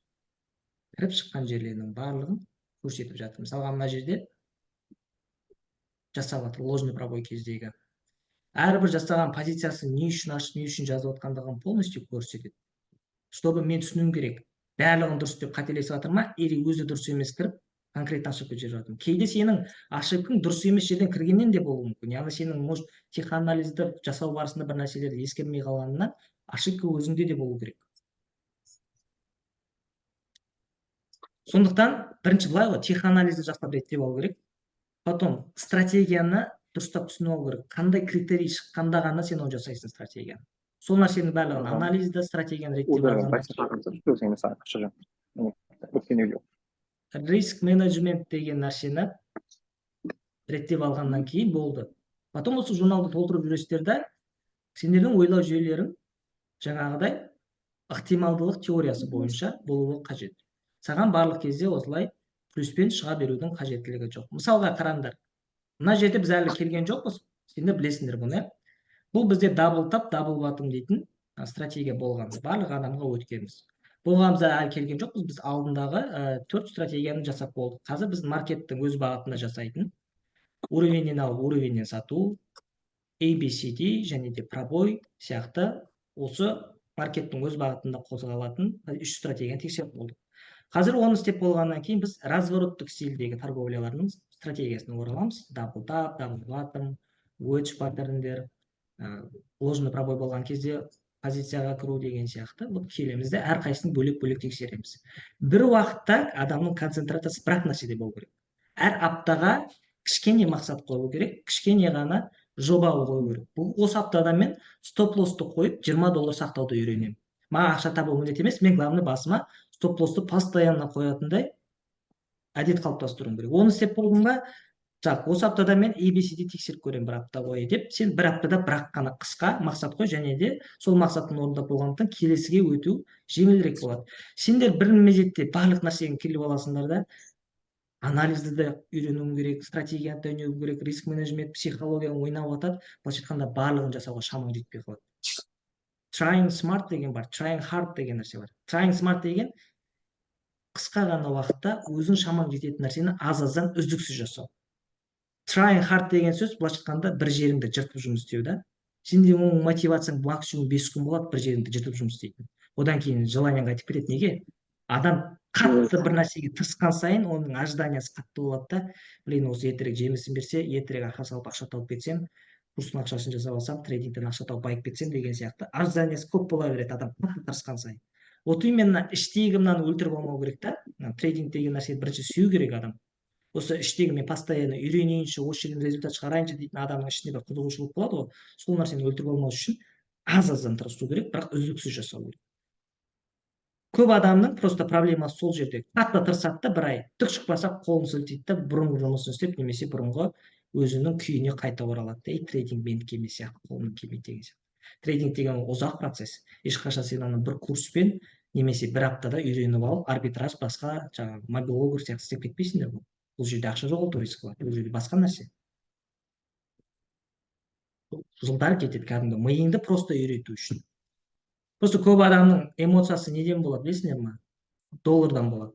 кіріп шыққан жерлерінің барлығын көрсетіп жатыр. Мысалға, мына жерде жасап жатыр ложный пробой кездегі. Әрбір жасаған позициясын не үшін ашып, не үшін жазып жатқандығын полностью көрсетеді, чтобы мен түсінуім керек, барлығын дұрыс деп қателесіп жатыр ма или өзі дұрыс емес кіріп, конкретно ошибка жіберіп жатыр. Кейде сенің ошибкаң дұрыс емес жерден кіргеннен де болуы мүмкін, яғни сенің, может, теханализді жасау барысында бір нәрселерді ескермей қалғанынан ошибка өзіңде де болу керек. Сондықтан бірінші былай ғой, теханализді жақсылап реттеп алу керек, потом стратегияны дұрыстап түсініп алу керек, қандай критерий шыққанда ғана сен оны жасайсың стратегияны. Сол нәрсенің барлығын, анализді, стратегияны реттеп алғаннан, риск менеджмент деген нәрсені реттеп алғаннан кейін болды. Потом осы журналды толтырып жүресіздер да, сендердің ойлау жүйелерің жаңағыдай ықтималдылық теориясы бойынша болуы қажет. Саған барлық кезде осылай плюспен шыға берудің қажеттілігі жоқ. Мысалға, қараңдар, мына жерде біз әлі келген жоқпыз, сендер білесіңдер бұны, иә. Бұл бізде double top, double bottom дейтін стратегия болған, барлық адамға өткенбіз. Бұған біз әлі келген жоқпыз. Біз алдындағы төрт стратегияны жасап болдық. Қазір біз маркеттің өз бағытында жасайтын уровеньнен алып, уровеньнен сату, ABCD және де пробой сияқты осы маркеттің өз бағытында қозғалатын үш стратегияны тексеріп болдық. Қазір оны істеп болғаннан кейін біз развороттық стильдегі торговлялардың стратегиясына ораламыз: double top, double bottom, wedge паттерндер, ложный пробой болған кезде позицияға кіру деген сияқты. Вот келеміз де, әрқайсысын бөлек бөлек тексереміз. Бір уақытта адамның концентрациясы бір ақ нәрседе болу керек. Әр аптаға кішкене мақсат қою керек, кішкене ғана жоба қою керек. Бұл осы аптада мен стоп лоссты қойып, 20 доллар сақтауды үйренемін. Маған ақша табу міндет емес, мен, главный, басыма стоп лоссты постоянно қоятындай әдет қалыптастыруым керек. Оны істеп болдым ба, так, осы аптада мен ABCD тексеріп көремін бір апта бойы деп, сен бір аптада бір-ақ қана қысқа мақсат қой және де сол мақсатын орындап болғандықтан, келесіге өту жеңілірек болады. Сендер бір мезетте барлық нәрсені келіп аласыңдар да, анализді де үйренуің керек, стратегияны да үйренуің керек, риск менеджмент, психологияны ойнап жатады. Былайша айтқанда, барлығын жасауға шамаң жетпей қалады. Trying smart деген бар, trying hard деген нәрсе бар. Trying smart деген қысқа ғана уақытта өзің шамаң жететін нәрсені аз аздан үздіксіз жасау. Trying hard деген сөз, былайша айтқанда, бір жеріңді жыртып жұмыс істеу да. Сенде оның мотивацияң максимум 5 күн болады бір жеріңді жыртып жұмыс істейтін, одан кейін желаниең қайтып кетеді. Неге? Адам қатты бір нәрсеге тырысқан сайын, оның ожиданиясы қатты болады да: блин, осы ертерек жемісін берсе, ертерек ақша салып, ақша тауып кетсем, курстың ақшасын жасап алсам, трейдингтен ақша тауып байып кетсем деген сияқты ожиданиясы көп бола береді адам қатты тырысқан сайын. Вот именно іштегі мынаны өлтіріп алмау керек та. Трейдинг деген нәрсені бірінші сүю керек адам. Осы іштегі мен постоянно үйренейінші, осы жерден результат шығарайыншы дейтін адамның ішінде бір қызығушылық болады ғой. Сол нәрсені өлтіріп алмау үшін аз аздан тырысу керек, бірақ үздіксіз жасау керек. Көп адамның просто проблемасы сол жерде: қатты тырысады да, бір ай түк шықпаса, қолын сілтейді да, бұрынғы жұмысын істеп немесе бұрынғы өзінің күйіне қайта оралады да: трейдинг менікі емес сияқты, қолымнан келмейді деген сияқты. Трейдинг деген ол ұзақ процесс. Ешқашан сен аны бір курспен немесе бір аптада үйреніп алып, арбитраж, басқа жаңағы мобилограф сияқты істеп кетпейсіңдер. Бұл жерде ақша жоғалту рискі бар, бұл жерде басқа нәрсе, жылдар кетеді кәдімгі миыңды просто үйрету үшін. Просто көп адамның эмоциясы неден болады, білесіңдер ма? Доллардан болады.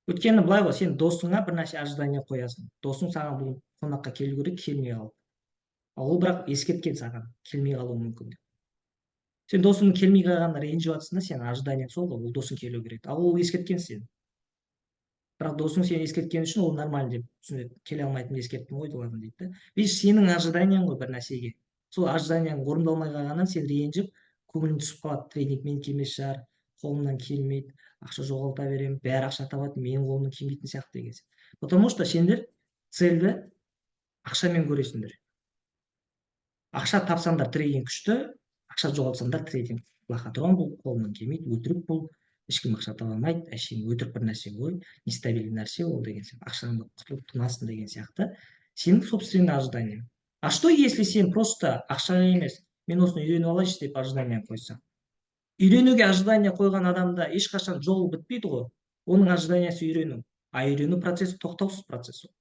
Өйткені былай ғой, сен досыңа бір нәрсе ожидание қоясың. Досың саған бүгін қонаққа келу керек, келмей қалды. Ал ол бірақ ескерткен саған, келмей қалуы мүмкін деп. Сен досыңның келмей қалғанына ренжіп жатырсың да, сенің ожиданиең сол ғой, ол досың келу керек. Ал ол ескерткен сені, бірақ досың сені ескерткені үшін ол нормально деп түсінеді. Келе алмайтынымды ескерттім ғой, ладно дейді да. Видишь, сенің ожиданиең ғой бір нәрсеге, сол ожиданияң орындалмай қалғаннан сен ренжіп, көңілің түсіп қалады. Трейдинг менікі емес шығар, қолымнан келмейді, ақша жоғалта беремін, бәрі ақша табады, менің қолымнан келмейтін сияқты деген сияқты. Потому что сендер цельді ақшамен көресіңдер. Ақша тапсаңдар, трейдинг күшті, ақша жоғалтсаңдар, трейдинг лохотрон, бұл қолымнан келмейді, өтірік бұл, ешкім ақша таба алмайды, әшейін өтірік бір нәрсе ғой, нестабильный нәрсе ол деген сияқты, ақшаңды құтылып тынасың деген сияқты сенің собственный ожиданиең. А что если сен просто ақшаға емес, мен осыны үйреніп алайыншы деп ожидание қойсаң? Үйренуге ожидание қойған адамда ешқашан жол бітпейді ғой. Оның ожиданиясы үйрену, а үйрену процесі тоқтаусыз процесс ол.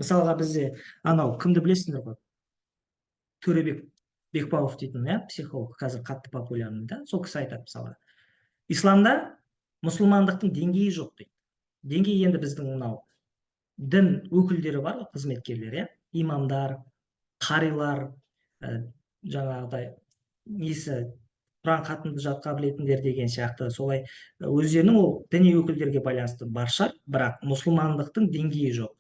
Мысалға, бізде анау кімді білесіңдер ғой, Төребек Бекбауов дейтін, иә, психолог, қазір қатты популярный да. Сол кісі айтады, мысалға, исламда мұсылмандықтың деңгейі жоқ дейді. Деңгей енді біздің мынау Дін өкілдері бар ғой, қызметкерлер, иә, имамдар, қарилар, жаңағыдай несі, құран хатымды жатқа білетіндер деген сияқты. Солай өздерінің ол діни өкілдерге байланысты бар шығар, бірақ мұсылмандықтың деңгейі жоқ.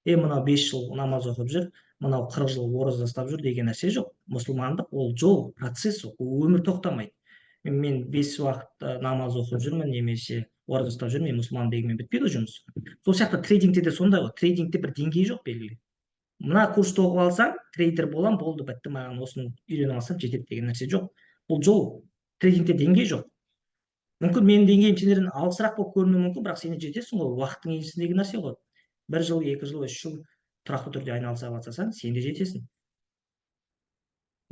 Е, мынау 5 жыл намаз оқып жүр, мынау 40 жыл ораза ұстап жүр деген нәрсе жоқ. Мұсылмандық ол жол, процесс, ол өмір тоқтамайды. Мен бес уақыт намаз оқып жүрмін немесе ораза ұстап жүрмін, мен мұсылман дегенмен бітпейді ғой жұмыс. Сол сияқты трейдингте де сондай ғой. Трейдингте бір деңгей жоқ белгілі. Мына курсты оқып алсам, трейдер боламын, болды, бітті, маған осыны үйреніп алсам жетеді деген нәрсе жоқ. Бұл жол. Трейдингте деңгей жоқ. Мүмкін, менің деңгейім сендерден алысырақ болып көрінуі мүмкін, бірақ сен жетесің ғой. Уақыттың еншісіндегі нәрсе ғой. Бір жыл, 2 жыл, 3 жыл тұрақты түрде айналыса бастасаң, сен де жетесің.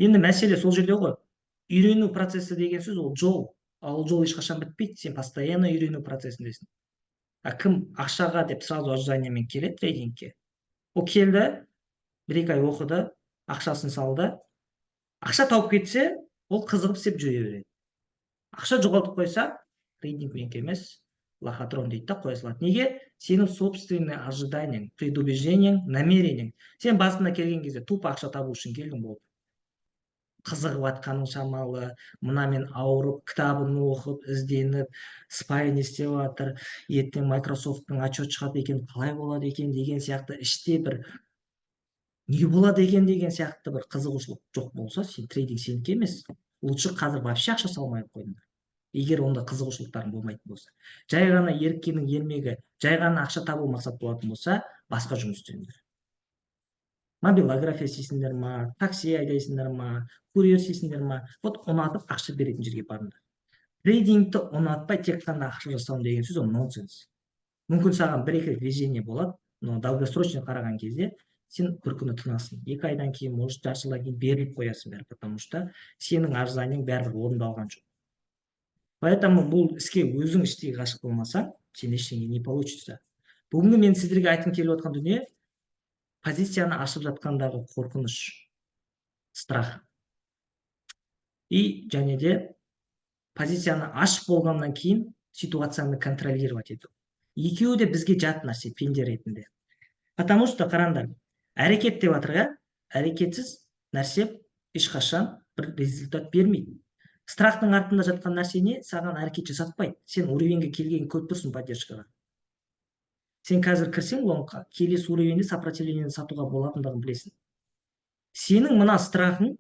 Енді мәселе сол жерде ғой. Үйрену процесі деген сөз ол жол, ал ол жол ешқашан бітпейді. Сен постоянно үйрену процесіндесің. А кім ақшаға деп сразу ожиданиемен келеді трейдингке, ол келді, бір екі ай оқыды, ақшасын салды, ақша тауып кетсе, ол қызығып істеп жүре береді. Ақша жоғалтып қойса, трейдинг менікі емес, лохотрон дейді да, қоя салады. Неге? Сенің собственный ожиданиең, предубеждениең, намерениең. Сен басында келген кезде тупо ақша табу үшін келдің, болды. Қызығып жатқаның шамалы. Мына мен ауырып, кітабын оқып, ізденіп, SPY не істеп жатыр, ертең Майкрософттың отчет шығады екен, қалай болады екен деген сияқты, іште бір не болады екен деген сияқты бір қызығушылық жоқ болса, сен трейдинг сенікі емес. Лучше қазір вообще ақша салмай ақ қойыңдар, егер онда қызығушылықтарың болмайтын болса. Жай ғана еріккеннің ермегі, жай ғана ақша табу мақсат болатын болса, басқа жұмыс істеңдер. Мобилография істейсіңдер ма, такси айдайсыңдар ма, курьер істейсіңдер ма, вот ұнатып ақша беретін жерге барыңдар. Трейдингті ұнатпай, тек қана ақша жасауым деген сөз ол нонсенс. Мүмкін, саған бір екі рет везение болады, но долгосрочно қараған кезде сен бір күні тынасың, 2 айдан кейін, может, жарты жылдан кейін беріліп қоясың бәрі, потому что сенің ожиданиең бәрібір орындалған жоқ. Поэтому бұл іске өзің іштей ғашық болмасаң, сен ештеңе не получится. Бүгінгі мен сіздерге айтқым келіп отқан дүние: позицияны ашып жатқандағы қорқыныш, страх, и және де позицияны ашып болғаннан кейін ситуацияны контролировать ету. Екеуі де бізге жат нәрсе пенде ретінде, потому что қараңдар, әрекет деп жатыр, иә. Әрекетсіз нәрсе ешқашан бір результат бермейді. Страхтың артында жатқан нәрсе не? Саған әрекет жасатпайды. Сен уровеньге келгенін көріп тұрсың, поддержкаға. Сен қазір кірсең лонгқа, келесі уровеньде сопротивлениені сатуға болатындығын білесің. Сенің мына страхың,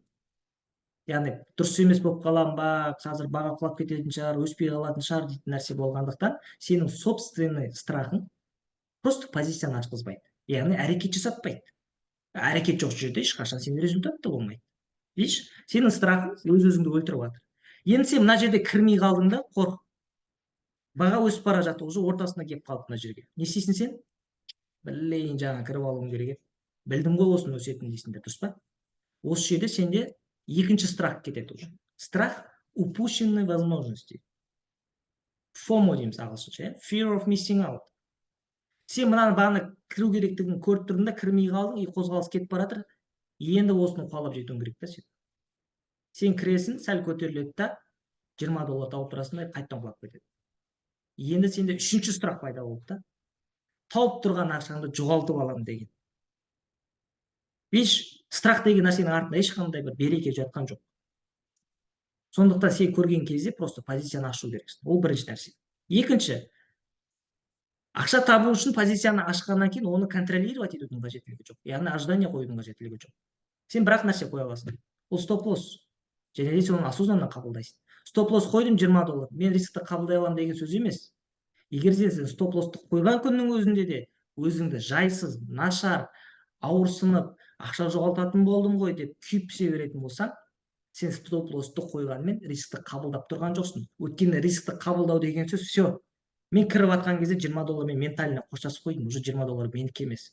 яғни дұрыс емес болып қаламын ба, қазір баға құлап кететін шығар, өспей қалатын шығар дейтін нәрсе болғандықтан, сенің собственный страхың просто позицияны ашқызбайды, яғни әрекет жасатпайды. Әрекет жоқ жерде ешқашан сенде результат та болмайды. Видишь, сенің страхың өз өзіңді өлтіріп жатыр. Енді сен мына жерде кірмей қалдың да, қорқып, баға өсіп бара жатты, уже ортасына келіп қалды. Мына жерге не істейсің сен? Блин, жаңа кіріп алуым керек еді, білдім ғой осының өсетінін дейсіңдер, дұрыс па? Осы жерде сенде екінші страх кетеді уже, страх упущенной возможности, FOMO дейміз ағылшынша, иә, fear of missing out. Сен мынаны бағана кіру керектігін көріп тұрдың да, кірмей қалдың, и қозғалыс кетіп бара жатыр. Енді осыны қуалап жетуің керек та. Сен кіресің, сәл көтеріледі да, 20 доллар тауып тұрасың да, қайтадан құлап кетеді. Енді сенде үшінші страх пайда болды да, тауып тұрған ақшаңды жоғалтып аламын деген. Видишь, страх деген нәрсенің артында ешқандай бір береке жатқан жоқ. Сондықтан сен көрген кезде просто позицияны ашу керексің. Ол бірінші нәрсе. Екінші, ақша табу үшін позицияны ашқаннан кейін оны контролировать етудің қажеттілігі жоқ, яғни ожидание қоюдың қажеттілігі жоқ. Сен бір ақ нәрсе қоя аласың, ол стоп лосс, және де сен оны осознанно қабылдайсың. Стоп лосс қойдым 20 доллар, мен рискті қабылдай аламын деген сөз емес. Егер сен стоп лоссты қойған күннің өзінде де өзіңді жайсыз, нашар, ауырсынып, ақша жоғалтатын болдым ғой деп күйіп пісе беретін болсаң, сен стоп лоссты қойғанмен рискті қабылдап тұрған жоқсың. Өйткені рискті қабылдау деген сөз: все, мен кіріп жатқан кезде 20 доллармен ментально қоштасып қойдым, уже 20 доллар менікі емес.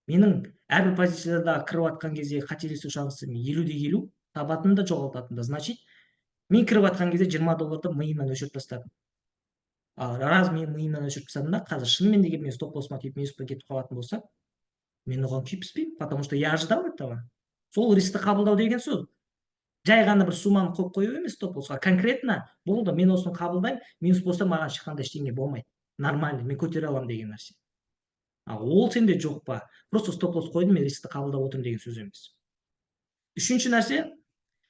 Менің әрбір позицияда кіріп жатқан кезде қателесу шансым 50 де 50, табатын да, жоғалтатын да. Значит, мен кіріп жатқан кезде 20 долларды миымнан өшіріп тастадым. Ал раз мен миымнан өшіріп тастадым да, қазір шынымен де мен стоп лоссыма тиіп, минуспен кетіп қалатын болса, мен оған күйіп піспеймін, потому что я ожидал этого. Сол рискті қабылдау деген сөз жай ғана бір сумманы қойып қою емес стоп лоссқа. Конкретно болды, мен осыны қабылдаймын, минус болса, маған ешқандай ештеңе болмайды, нормально, мен көтере аламын деген нәрсе. А ол сенде жоқ па? Просто стоп лосс қойдым, мен рискті қабылдап отырмын деген сөз емес. Үшінші нәрсе: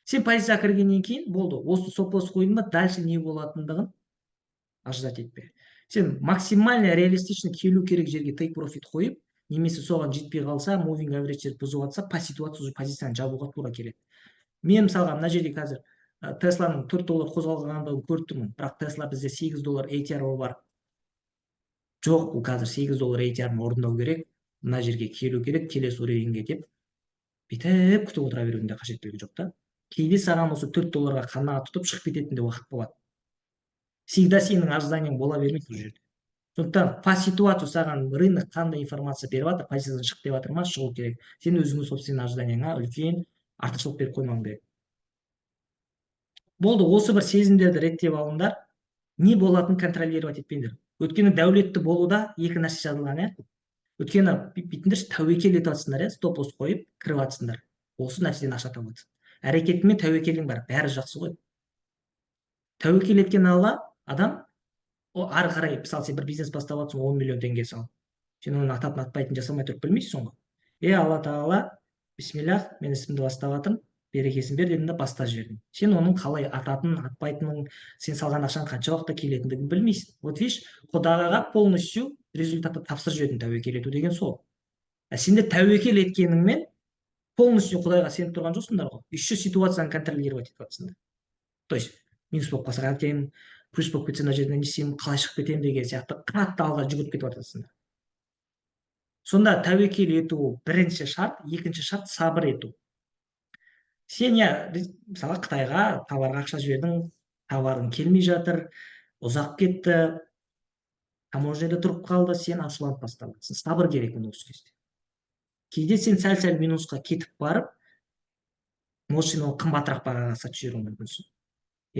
сен позицияға кіргеннен кейін болды, осы стоп лосс қойдың ба, дальше не болатындығын ожидать етпе. Сен максимально реалистично келу керек жерге тейк профит қойып, немесе соған жетпей қалса, moving average бұзып жатса, по ситуации уже позицияны жабуға тура келеді. Мен, мысалға, мына жерде қазір Тесланың 4 доллар қозғалғандығын көріп тұрмын, бірақ Тесла бізде 8 доллар ATR бар. Жоқ, бұл қазір 8 доллар ATR орындау керек, мына жерге келу керек, келесі уровеньге деп бүйтіп күтіп отыра берудің де қажеттілігі жоқ та. Кейде саған осы 4 долларға қанағат тұтып, шығып кететін де уақыт болады. Всегда сенің ожиданиең бола бермейді бұл жерде. Сондықтан по ситуацию саған рынок қандай информация беріп жатыр, позициядан шық деп жатыр ма, шығу керек. Сен өзіңнің собственный ожиданияңа үлкен артықшылық беріп қоймауың керек. Болды, осы бір сезімдерді реттеп алыңдар, не болатынын контролировать етпеңдер. Өйткені дәулетті болуда екі нәрсе жазылған, иә. Өйткені бүйтіңдерші, тәуекел етіп жатсыңдар, иә, стоп лосс қойып кіріп жатсыңдар, осы нәрседен ақша тауып жатсың. Әрекетіңмен тәуекелің бар, бәрі жақсы ғой. Тәуекел еткен алла адам ол ары қарай, мысалы, сен бір бизнес бастап жатрсың, 10 миллион теңге салып, сен оның ататын, атпайтынын жасамай тұрып білмейсің ғой. Е, Алла тағала, бисмиллах, мен ісімді бастап жатырмын, берекесін бер дедім да, бастап жібердім. Сен оның қалай ататынын, атпайтынын, сен салған ақшаң қанша уақытта келетіндігін білмейсің. Вот видишь, құдайға полностью результатты тапсырып жібердің. Тәуекел ету деген сол. А сендер тәуекел еткеніңмен полностью құдайға сеніп тұрған жоқсыңдар ғой, еще ситуацияны контролировать етіп жатсыңдар. То есть минус болып қалса қайтемін, плюс болып кетсе, мына жерден не істеймін, қалай шығып кетемін деген сияқты қатты алға жүгіріп кетіп жатасыңдар. Сонда тәуекел ету бірінші шарт, екінші шарт – сабыр ету. Сен, иә, мысалы, Қытайға товарға ақша жібердің, товарың келмей жатыр, ұзақ кетті, таможняда тұрып қалды, сен ашуланып бастап жатрсың. Сабыр керек міне осы кезде. Кейде сен сәл сәл минусқа кетіп барып, может, сен оны қымбатырақ бағаға сатып жіберуің мүмкінсің.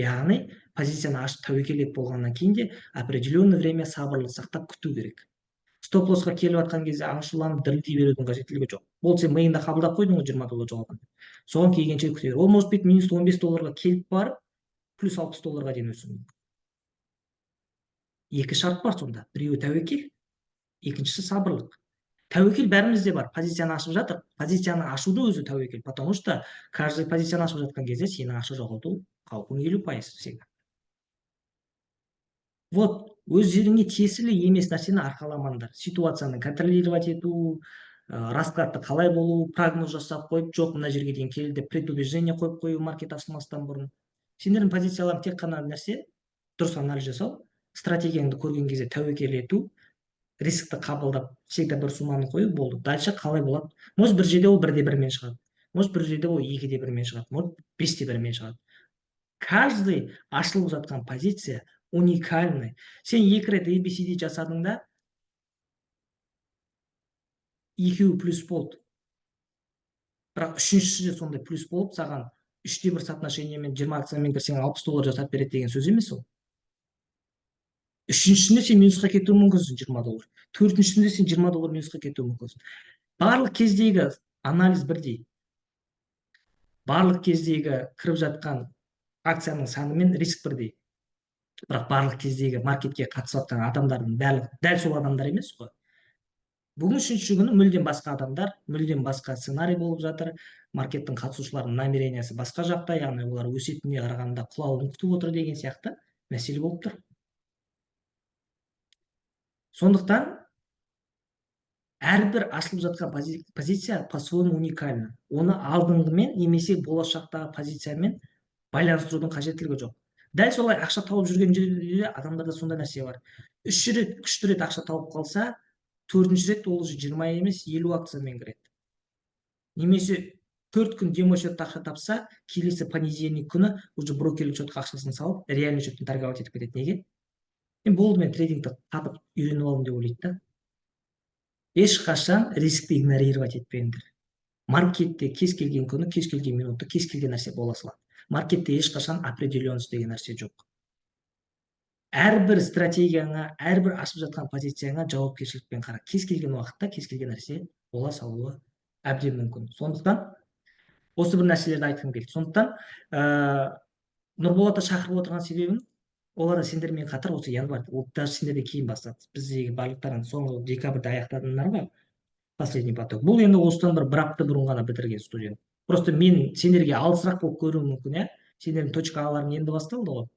Яғни позицияны ашып, тәуекел етіп болғаннан кейін де определенный время сабырлық сақтап күту керек. Стоп лоссқа келіп жатқан кезде ашуланып, дірілдей берудің қажеттілігі жоқ. Болды, сен миыңда қабылдап қойдың ғой 20 доллар жоғалған. Соған келгенше күте бер. Ол может быть минус 15 долларға келіп барып, плюс 60 долларға дейін өсуі мүмкін. Екі шарт бар сонда: біреуі тәуекел, екіншісі сабырлық. Тәуекел бәрімізде бар, позицияны ашып жатыр. Позицияны ашудың өзі тәуекел, потому что каждый позицияны ашып жатқан кезде сенің ақша жоғалту қаупің 50% всегда. Вот өздеріңе тиесілі емес нәрсені арқаламаңдар. Ситуацияны контролировать ету, раскладты қалай болу, прогноз жасап қойып, жоқ, мына жерге дейін келді деп предубеждение қойып қою маркет ашылмастан бұрын. Сендердің позицияларың тек қана нәрсе: дұрыс анализ жасау, стратегияңды көрген кезде тәуекел ету, рискті қабылдап, всегда бір сумманы қою. Болды, дальше қалай болады? Может, бір жерде ол 1:1-мен шығады, может, бір жерде ол 2:1-мен шығады, может, 5:1-мен шығады. Каждый ашылып жатқан позиция уникальный. Сен екі рет ABCD жасадың да, екеуі плюс болды, бірақ үшіншісі де сондай плюс болып, саған 3:1 соотношениемен 20 акциямен кірсең, 60 доллар жасап береді деген сөз емес. Ол үшіншісінде сен минусқа кетуі мүмкінсің 20 доллар, төртіншісінде сен 20 доллар минусқа кетуі мүмкінсің. Барлық кездегі анализ бірдей, барлық кездегі кіріп жатқан акцияның саны мен риск бірдей, бірақ барлық кездегі маркетке қатысып жатқан адамдардың барлығы дәл сол адамдар емес қой. Бүгін үшінші күні мүлдем басқа адамдар, мүлдем басқа сценарий болып жатыр. Маркеттің қатысушыларының намерениясы басқа жақта, яғни олар өсетініне қарағанда құлауын күтіп отыр деген сияқты мәселе болып тұр. Сондықтан әрбір ашылып жатқан позиция по своему уникальна. Оны алдыңғымен немесе болашақтағы позициямен байланыстырудың қажеттілігі жоқ. Дәл солай ақша тауып жүрген жерде адамдарда сондай нәрсе бар: үш рет, күшті рет ақша тауып қалса, төртінші рет ол уже 20 емес, 50 акциямен кіреді. Немесе 4 күн демо счетта ақша тапса, келесі понедельник күні уже брокерлік счетқа ақшасын салып, реальный счетпен торговать етіп кетеді. Неге? Мен болды, мен трейдингті қатып үйреніп алдым деп ойлайды да. Ешқашан рискті игнорировать етпеңдер. Маркетте кез келген күні, кез келген минутта кез келген нәрсе бола салады. Маркетте ешқашан определенность деген нәрсе жоқ. Әрбір стратегияңа, әрбір ашып жатқан позицияңа жауапкершілікпен қара. Кез келген уақытта кез келген нәрсе бола салуы әбден мүмкін. Сондықтан осы бір нәрселерді айтқым келді. Сондықтан Нұрболатты шақырып отырған себебім Олар да сендермен қатар осы январь, ол даже сендерден кейін бастады. Біздегі барлықтарың соңғы декабрьде аяқтадыңдар ғой, последний поток. Бұл енді осыдан бір апта бұрын ғана бітірген студент. Просто мен сендерге алысырақ болып көрінуі мүмкін, иә? Сендердің точка А-ларың енді басталды ғой.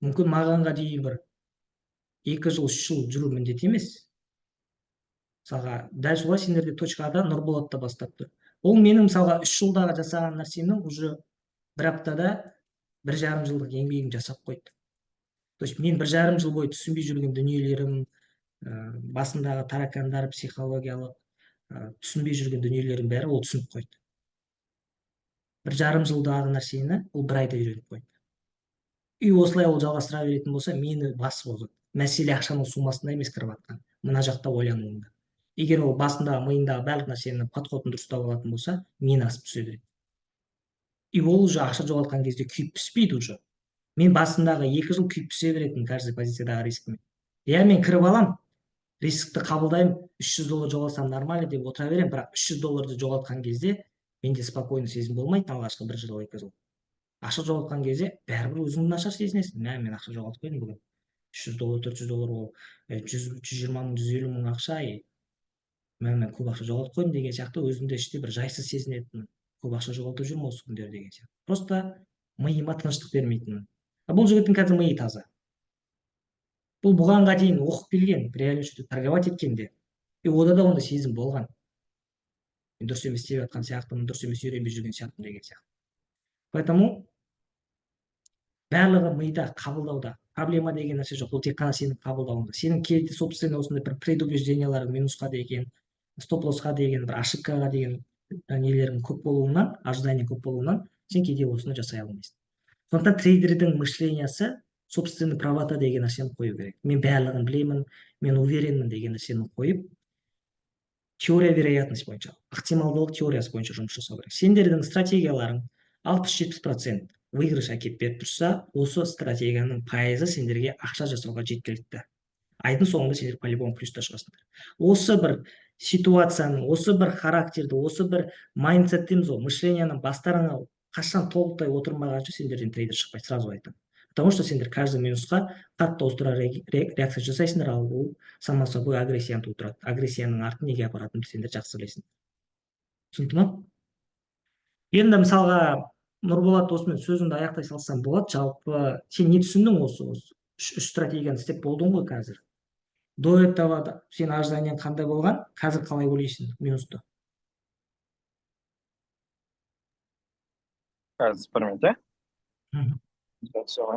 Мүмкін, мағанға дейін бір 2 жыл, 3 жыл жүру міндет емес. Мысалға, дәл солай сендерде точка А-да Нұрболат та бастап тұр. Ол менің, мысалға, 3 жылдағы жасаған нәрсемнің уже бір аптада 1,5 жылдық еңбегін жасап қойды. То есть мен 1,5 жыл бойы түсінбей жүрген дүниелерім, басындағы таракандар, психологиялық, түсінбей жүрген дүниелердің бәрі ол түсініп қойды. 1,5 жылдағы нәрсені ол бір айда үйреніп қойды. И осылай ол жалғастыра беретін болса, мені басып озады. Мәселе ақшаның суммасында емес, кіріп жатқан мына жақта ойлануында. Егер ол басындағы, миындағы барлық нәрсені, подходын дұрыстап алатын болса, мені асып түсе береді. И ол уже ақша жоғалтқан кезде күйіп піспейді уже. Мен басындағы 2 жыл күйіп пісе беретінмін каждый позициядағы рискімен, иә. Мен кіріп аламын, рискті қабылдаймын, 300 доллар жоғалтсам, нормально деп отыра беремін. Бірақ 300 долларды жоғалтқан кезде менде спокойный сезім болмайды. Алғашқы бір жыл, 2 жыл ақша жоғалтқан кезде бәрібір өзіңді нашар сезінесің. Мә, мен ақша жоғалтып қойдым бүгін, 300 доллар, 400 доллар, ол 100, 120 мың, 150 мың ақша. И мә, мен көп ақша жоғалтып қойдым деген сияқты өзімді іште бір жайсыз сезінетінмін. Көп ақша жоғалтып жүрмін осы күндері деген сияқты. Просто миыма тыныштық бермейтінмін. А бұл жігіттің қазір миы таза. Бұл бұғанға дейін оқып келген, реальный счетте торговать еткен де. И ода да ондай сезім болған: мен дұрыс емес істеп жатқан сияқтымын, дұрыс емес үйренбей жүрген сияқтымын деген сияқты. Поэтому барлығы мида, қабылдауда. Проблема деген нәрсе жоқ, ол тек қана сенің қабылдауыңда. Сенің кейде собственный осындай бір предубежденияларың, минусқа деген, стоп лоссқа деген, бір ошибкаға деген нелерің көп болуынан, ожидание көп болуынан сен кейде осыны жасай алмайсың. Сондықтан трейдердің мышлениясы собственный правота деген нәрсені қою керек. Мен барлығын білемін, мен уверенмін деген нәрсені қойып, теория вероятность бойынша, ықтималдылық теориясы бойынша жұмыс жасау керек. Сендердің стратегияларың 60-70% выигрыш әкеліп беріп тұрса, осы стратегияның пайызы сендерге ақша жасауға жеткілікті. Айдың соңында сендер по любому плюста шығасыңдар. Осы бір ситуацияның, осы бір характерді, осы бір майндсет дейміз ғой, мышленияның бастарыңа қашан толықтай отырмағанша, сендерден трейдер шықпайды, сразу айтамын. Потому что сендер каждый минусқа қатты остро реакция жасайсыңдар, ал ол само собой агрессияны тудырады. Агрессияның арты неге апаратынын сендер жақсы білесіңдер. Түсінікті ма? Енді, мысалға, Нұрболат, осымен сөзіңді аяқтай салсам болады. Жалпы сен не түсіндің? Осы үш стратегияны істеп болдың ғой қазір. До этого сенің ожиданиең қандай болған, қазір қалай ойлайсың минусты? Қазір, бір минут, иә. Всё.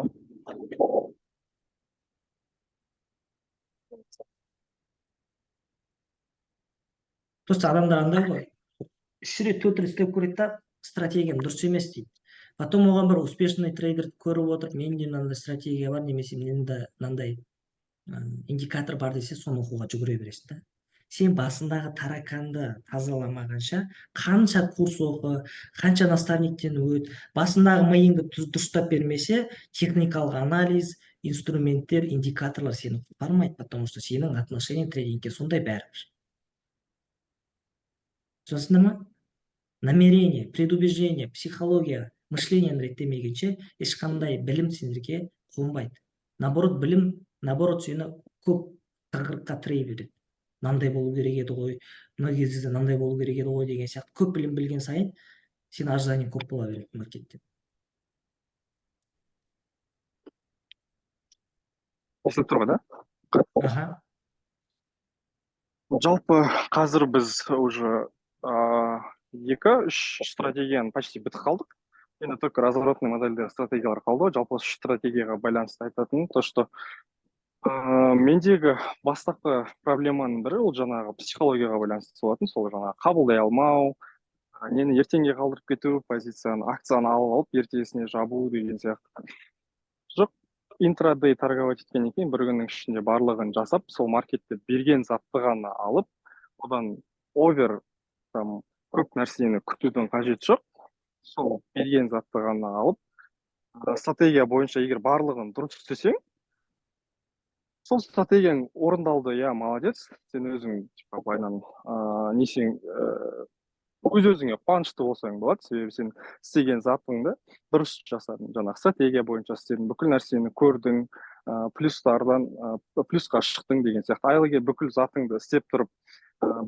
Просто адамдар андай ғой: үш рет, төрт рет істеп көреді да, стратегиям дұрыс емес дейді. Потом оған бір успешный трейдерді көріп отырып, менде мынандай стратегия бар немесе менде мынандай индикатор бар десе, соны оқуға жүгіре бересің да. Сен басындағы тараканды тазаламағанша, қанша курс оқы, қанша наставниктен өт, басындағы миыңды дұрыстап бермесе, техникалық анализ, инструменттер, индикаторлар сені құтқармайды. Потому что сенің отношениең трейдингке сондай бәрібір. Түсінесіңдер ма? Намерение, предубеждение, психология, мышлениені реттемегенше, ешқандай білім сендерге қонбайды. Наоборот, білім, наоборот, сені көп тығырыққа тірей береді. Мынандай болу керек еді ғой, мына кезде мынандай болу керек еді ғой деген сияқты. Көп білім білген сайын сен ожидание көп бола береді маркетте. Қосылып тұр ғой да? Аха. Жалпы қазір біз уже екі үш стратегияны почти бітіп қалдық. Енді только разворотный модельдегі стратегиялар қалды ғой. Жалпы осы үш стратегияға байланысты айтатыным то, что мендегі бастапқы проблеманың бірі ол жаңағы психологияға байланысты болатын. Сол жаңағы қабылдай алмау, нені ертеңге қалдырып кету, позицияны, акцияны алып алып, ертесіне жабу деген сияқты. Жоқ, интрадей торговать еткеннен кейін, бір күннің ішінде барлығын жасап, сол маркетте берген затты ғана алып, одан овер там көп нәрсені күтудің қажеті жоқ. Сол берген затты ғана алып, стратегия бойынша егер барлығын дұрыс істесең, сол стратегияң орындалды, иә, молодец, сен өзің типа былайынан несең, Өз өзіңе қуанышты болсаң болады, себебі сен істеген затыңды дұрыс жасадың, жаңағы стратегия бойынша істедің, бүкіл нәрсені көрдің, плюстардан плюсқа шықтың деген сияқты. Ал егер бүкіл затыңды істеп тұрып,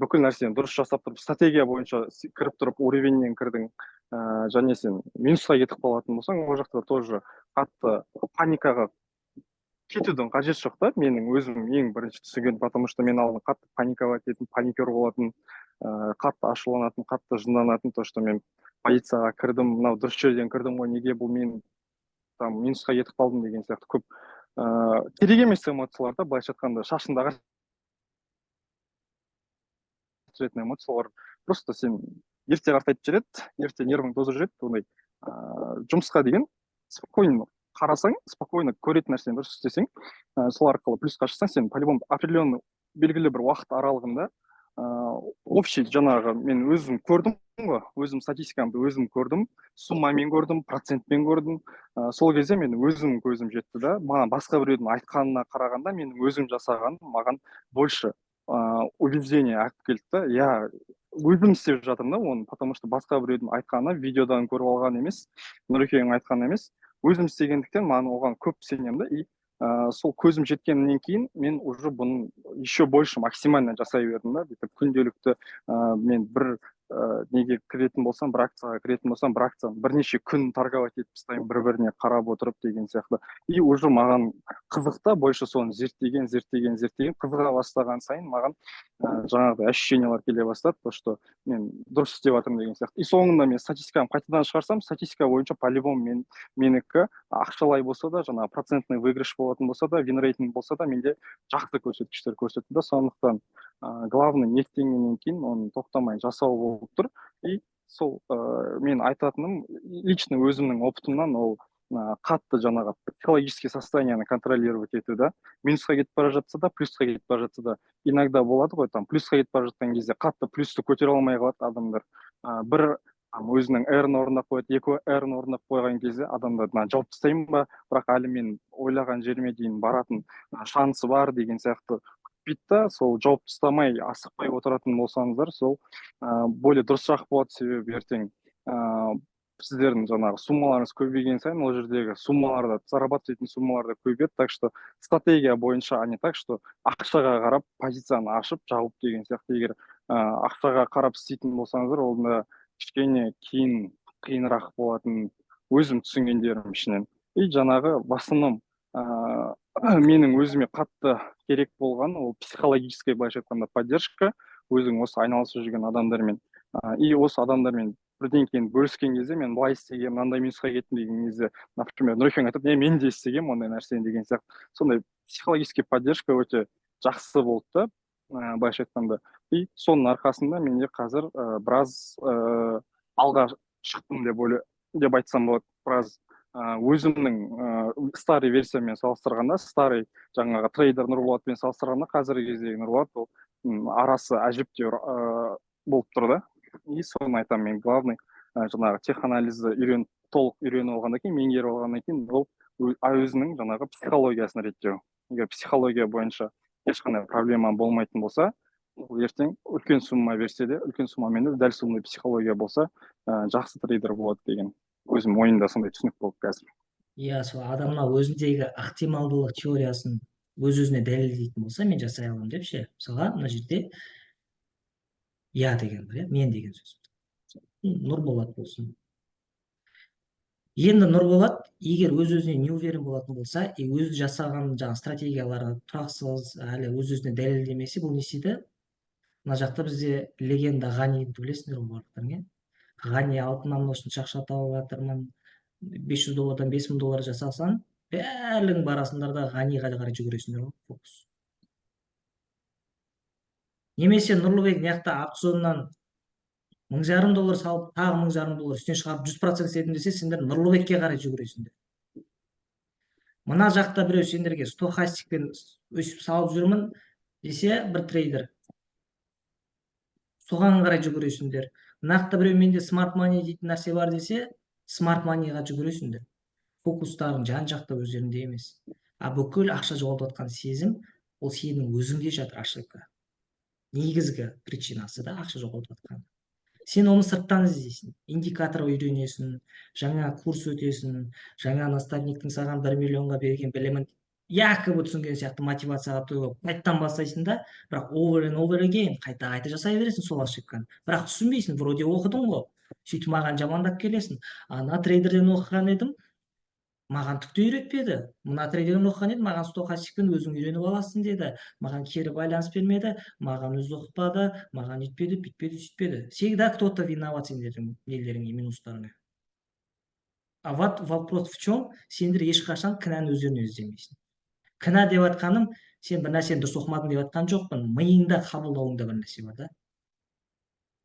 бүкіл нәрсені дұрыс жасап тұрып, стратегия бойынша кіріп тұрып, уровеньнен кірдің, және сен минусқа кетіп қалатын болсаң, ол жақта тоже қатты паникаға кетудің қажеті жоқ та. Менің өзім ең бірінші түсінген, потому что мен алдын қатты паниковать ететін, паникер болатын, қатты ашуланатын, қатты жынданатын, то что мен позицияға кірдім, мынау дұрыс жерден кірдім ғой, неге бұл мен там минусқа кетіп қалдым деген сияқты көп керек емес эмоциялар да. Былайша айтқанда, шашыңды ағартып эмоциялар просто сен ерте қартайтып жібереді, ерте нервіңді тоздырып жібереді. Ондай жұмысқа деген спокойно қарасаң, спокойно көретін нәрсені дұрыс істесең, сол арқылы плюсқа шықсаң, сен по любому определенный белгілі бір уақыт аралығында общий жаңағы мен өзім көрдім ғой, өзім статистикамды өзім көрдім, суммамен көрдім, процентпен көрдім. Сол кезде мен өзім көзім жетті да, маған басқа біреудің айтқанына қарағанда менің өзім жасағаным маған больше убеждение алып келді да. Иә, өзім істеп жатырмын да оны, потому что басқа біреудің айтқаны, видеодан көріп алған емес, Нұрекеңнің айтқаны емес, өзім істегендіктен маған оған көп сенемін да. И сол көзім жеткеннен кейін мен уже бұны еще больше максимально жасай бердім да. Бүйтіп күнделікті мен бір неге кіретін болсам, бір акцияға кіретін болсам, бір акцияны бірнеше күн торговать етіп тастаймын, бір біріне қарап отырып деген сияқты. И уже маған қызық та, больше соны зерттеген, зерттеген, зерттеген, қызыға бастаған сайын маған жаңағыдай ощущениялар келе бастады, то что мен дұрыс істеп жатырмын деген сияқты. И соңында мен статистиканы қайтадан шығарсам, статистика бойынша по любому менікі ақшалай болса да, жаңағы процентный выигрыш болатын болса да, вин рейтинг болса да, менде жақсы көрсеткіштер көрсетті да. Сондықтан главный ниеттенгеннен кейін оны тоқтамай жасау болып тұр. И сол мен айтатыным, лично өзімнің опытымнан, ол қатты жаңағы психологический состояниені контролировать ету да. Минусқа кетіп бара жатса да, плюсқа кетіп бара жатса да, иногда болады ғой, там плюсқа кетіп бара жатқан кезде қатты плюсті көтере алмай қалады адамдар. Бір там өзінің R-ін орындап қояды, екі R-ін орындап қойған кезде адамдар: «Мына жауып тастаймын ба, бірақ әлі мен ойлаған жеріме дейін баратын шансы бар», — деген сияқты күтпейді да. Сол жауып тастамай, асықпай отыратын болсаңыздар, сол более дұрысырақ болады, себебі ертең сіздердің жаңағы суммаларыңыз көбейген сайын ол жердегі суммалар да, зарабатывать ететін суммалар да көбейеді. Так что стратегия бойынша, а не так, что ақшаға қарап позицияны ашып жауып деген сияқты. Егер ақшаға қарап істейтін болсаңыздар, ол да кішкене кейін қиынырақ болатын, өзім түсінгендерім ішінен. И жаңағы в основном менің өзіме қатты керек болған ол психологическая, былайша айтқанда, поддержка, өзің осы айналысып жүрген адамдармен. И осы адамдармен бірдеңкені бөліскен кезде, мен былай істегенмін, мынандай минусқа кеттім деген кезде, например, Нұрекең айтады: «Не, мен де істегенмін ондай нәрсені», — деген сияқты. Сондай психологический поддержка өте жақсы болды да, былайша айтқанда. И соның арқасында менде қазір біраз алға шықтым деп ойла деп айтсам болады. Біраз өзімнің старый версиямен салыстырғанда, старый жаңағы трейдер Нұрболатпен салыстырғанда, қазіргі кездегі Нұрболат, ол арасы әжептәуір болып тұр да. И соны айтамын мен, главный жаңағы теханализді үйреніп, толық үйреніп алғаннан кейін, меңгеріп алғаннан кейін, ол өзінің жаңағы психологиясын реттеу. Егер психология бойынша ешқандай проблема болмайтын болса, ол ертең үлкен сумма берсе де, үлкен суммамен де дәл сондай психология болса, жақсы трейдер болады деген өзім ойымда сондай түсінік болды қазір. Иә, сол адам мына өзіндегі ықтималдылық теориясын өз өзіне дәлелдейтін болса, мен жасай аламын деп ше. Мысалға, мына жерде «я» деген бар, иә, мен деген сөз, Нұрболат болсын. Енді Нұрболат егер өз өзіне не уверен болатын болса и өзі жасаған жаңағы стратегиялары тұрақсыз, әлі өз өзіне дәлелдемесе, бұл не істейді? Мына жақта бізде легенда Ғаниді білесіңдер ғой барлықтарың, иә. Ғани алтыннан осынша ақша тауып жатырмын, 500 доллардан 5000 доллар жасасаң, барлығың барасыңдар да, Ғаниға қарай жүгіресіңдер ғой, фокус. Немесе Нұрлыбек мына жақта опционнан 1500 доллар салып, тағы 1500 доллар үстіне шығарып, 100% істедім десе, сендер Нұрлыбекке қарай жүгіресіңдер. Мына жақта біреу сендерге стохастикпен өйстіп салып жүрмін десе, бір трейдер, соған қарай жүгіресіңдер. Мына жақта біреу менде смарт мани дейтін нәрсе бар десе, смарт маниға жүгіресіңдер. Фокустарың жан жақта, өздерінде емес. А бүкіл ақша жоғалтып жатқан сезім, ол сенің өзіңде жатыр. Ошибка, негізгі причинасы да ақша жоғалтып жатқан. Сен оны сырттан іздейсің, индикатор үйренесің, жаңа курс өтесің, жаңа наставниктің саған 1 миллионға берген білімін якобы түсінген сияқты мотивацияға толып, қайтадан бастайсың да, бірақ over and over again, қайта қайта жасай бересің сол ошибканы, бірақ түсінбейсің. Вроде оқыдың ғой. Сөйтіп маған жамандап келесің: «Ана трейдерден оқыған едім, маған түк те үйретпеді. Мына трейдерден оқыған едім, маған стохастикпен өзің үйреніп аласың деді, маған кері байланыс бермеді, маған өзі оқытпады, маған өйтпеді, бүйтпеді, сөйтпеді». Всегда кто то виноват сендердің нелеріңе, минустарыңа. А вот вопрос в чем? Сендер ешқашан кінәні өздеріңе іздемейсің. Кінә деп жатқаным, сен бір нәрсені дұрыс оқымадың деп жатқан жоқпын, миыңда, қабылдауыңда бір нәрсе бар да.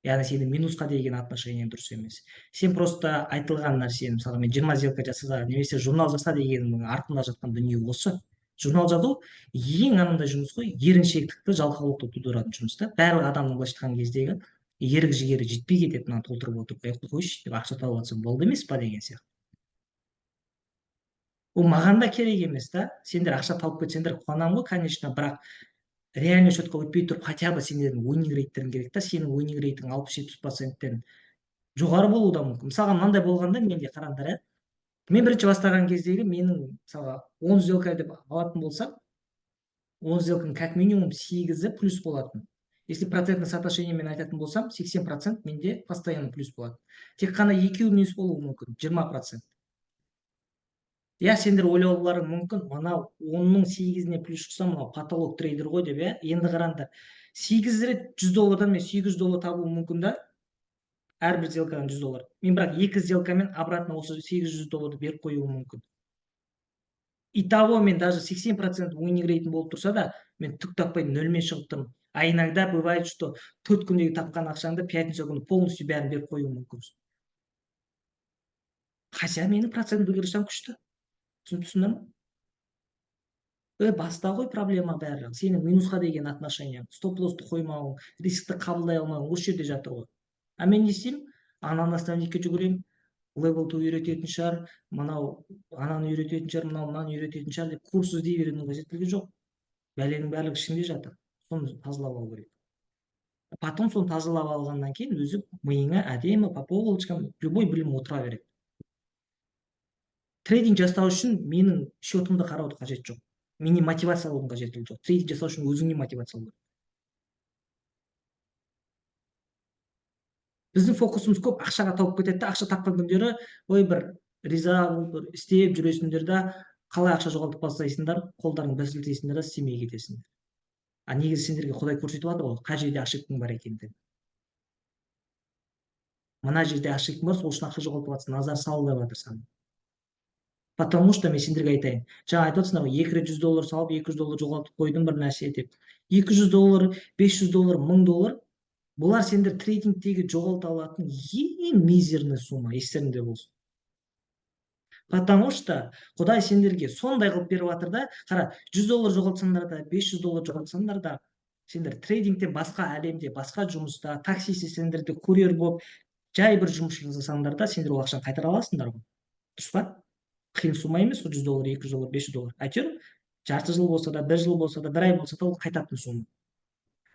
Яғни сенің минусқа деген отношениең дұрыс емес. Сен просто айтылған нәрсені, мысалға, мен 20 сделка жаса немесе журнал жаса дегеннің артында жатқан дүние осы. Журнал жазу ең анандай жұмыс қой, еріншектікті, жалқаулықты тудыратын жұмыс та. Барлық адамның, былайша айтқан кездегі, ерік жігері жетпей кетеді мынаны толтырып отырып. «Ей, қойшы» деп, ақша тауып жатсам болды емес па деген сияқты. Ол маған да керек емес та. Сендер ақша тауып кетсеңдер, қуанамын ғой, конечно, бірақ реальный счетқа өтпей тұрып, хотя бы сендердің winning рейттерің керек та. Сенің winning рейтің 60-70%-тен жоғары болуы да мүмкін. Мысалға, мынандай болғанда менде, қараңдар, иә, мен бірінші бастаған кездегі менің, мысалға, 10 сделка деп алатын болсам, 10 сделканың как минимум сегізі плюс болатын. Если процентный соотношениемен айтатын болсам, 80% менде постоянно плюс болады, тек қана екеуі минус болуы мүмкін, 20%. Иә, сендер ойлауларың мүмкін: мынау 10-ның сегізіне плюс шықса, мынау потолок трейдер ғой деп. Иә, енді қараңдар, сегіз рет 100 доллардан мен 800 доллар табуым мүмкін да, әрбір сделкадан 100 доллар. Мен бірақ екі сделкамен обратно осы 800 долларды беріп қоюым мүмкін. Итого мен даже 80% winning рейтинг болып тұрса да, мен түк таппай, нөлмен шығып тұрмын. А иногда бывает, что 4 күндегі тапқан ақшаңды пятница күні полностью бәрін беріп қоюың мүмкінсің, хотя менің процент выигрышым күшті. Түсініп тұрсыңдар ма? Е, баста ғой проблема бәрі. Сенің минусқа деген отношениең, стоп лоссты қоймауың, рискті қабылдай алмауың осы жерде жатыр ғой. А мен не істеймін? Ана наставникке жүгіремін, level 2 үйрететін шығар, мынау ананы үйрететін шығар, мынау мынаны үйрететін шығар деп курс іздей берудің қажеттілігі жоқ. Бәленің барлығы ішіңде жатыр, соны тазалап алу керек. Потом соны тазалап алғаннан кейін өзі миыңа әдемі по полочкам любой білім отыра береді. Трейдинг жасау үшін менің счетымды қараудың қажеті жоқ, менен мотивация алудың қажеттілігі жоқ. Трейдинг жасау үшін өзіңнен мотивация алу керек. Біздің фокусымыз көп ақшаға тауып кетеді да. Ақша тапқан күндері, ой, бір риза болып, бір істеп жүресіңдер да, қалай ақша жоғалтып бастайсыңдар, қолдарыңды бір сілтейсіңдер да, істемей кетесіңдер. А негізі сендерге Құдай көрсетіп жатыр ғой, қай жерде ошибкаң бар екендігін. Мына жерде ошибкаң бар, сол үшін ақша жоғалтып жатырсың, назар сал деп жатыр саған. Потому что мен сендерге айтайын, жаңа айтып отырсыңдар ғой, екі рет 100 доллар салып, 200 доллар жоғалтып қойдым бір нәрсе деп. 200 доллар, 500 доллар, 1000 доллар — бұлар сендер трейдингтегі жоғалта алатын ең мизерный сумма, естеріңде болсын. Потому что Құдай сендерге сондай қылып беріп жатыр да. Қара, 100 доллар жоғалтсаңдар да, 500 доллар жоғалтсаңдар да, сендер трейдингтен басқа әлемде, басқа жұмыста, такси істесеңдер де, курьер болып, жай бір жұмыс жасасаңдар да, сендер ол ақшаны қайтара аласыңдар ғой, дұрыс па? Қиын сумма емес қой 100 доллар, 200 доллар, 500 доллар. Әйтеуір жарты жыл болса да, бір жыл болса да, бір ай болса да, ол қайтатын сумма.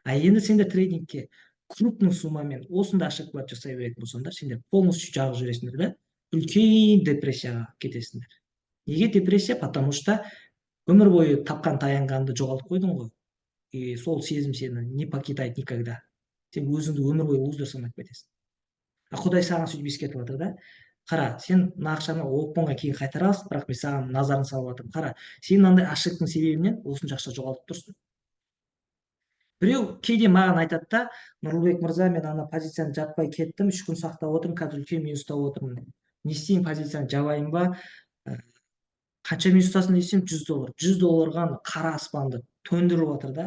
А енді сендер трейдингке крупный суммамен осындай ошибкалар жасай беретін болсаңдар, сендер полностью жағып жібересіңдер да, үлкен депрессияға кетесіңдер. Неге депрессия? Потому что өмір бойы тапқан таянғанды жоғалтып қойдың ғой, и сол сезім сені не покидает никогда. Сен өзіңді өмір бойы лузер санап кетесің. А Құдай саған сөйтіп ескертіп жатыр да: қара, сен мына ақшаны оп оңай кейін қайтара аласың, бірақ мен саған назарын салып жатырмын. Қара, сен мынандай ошибканың себебінен осынша ақша жоғалтып тұрсың. Біреу кейде маған айтады да: «Нұрлыбек мырза, мен ана позицияны жаппай кеттім, 3 күн сақтап отырмын, қазір үлкен минуста отырмын, не істеймін, позицияны жабайын ба? Қанша минустасың?» — десем, 100 доллар. 100 долларға қара аспанды төндіріп жатыр да.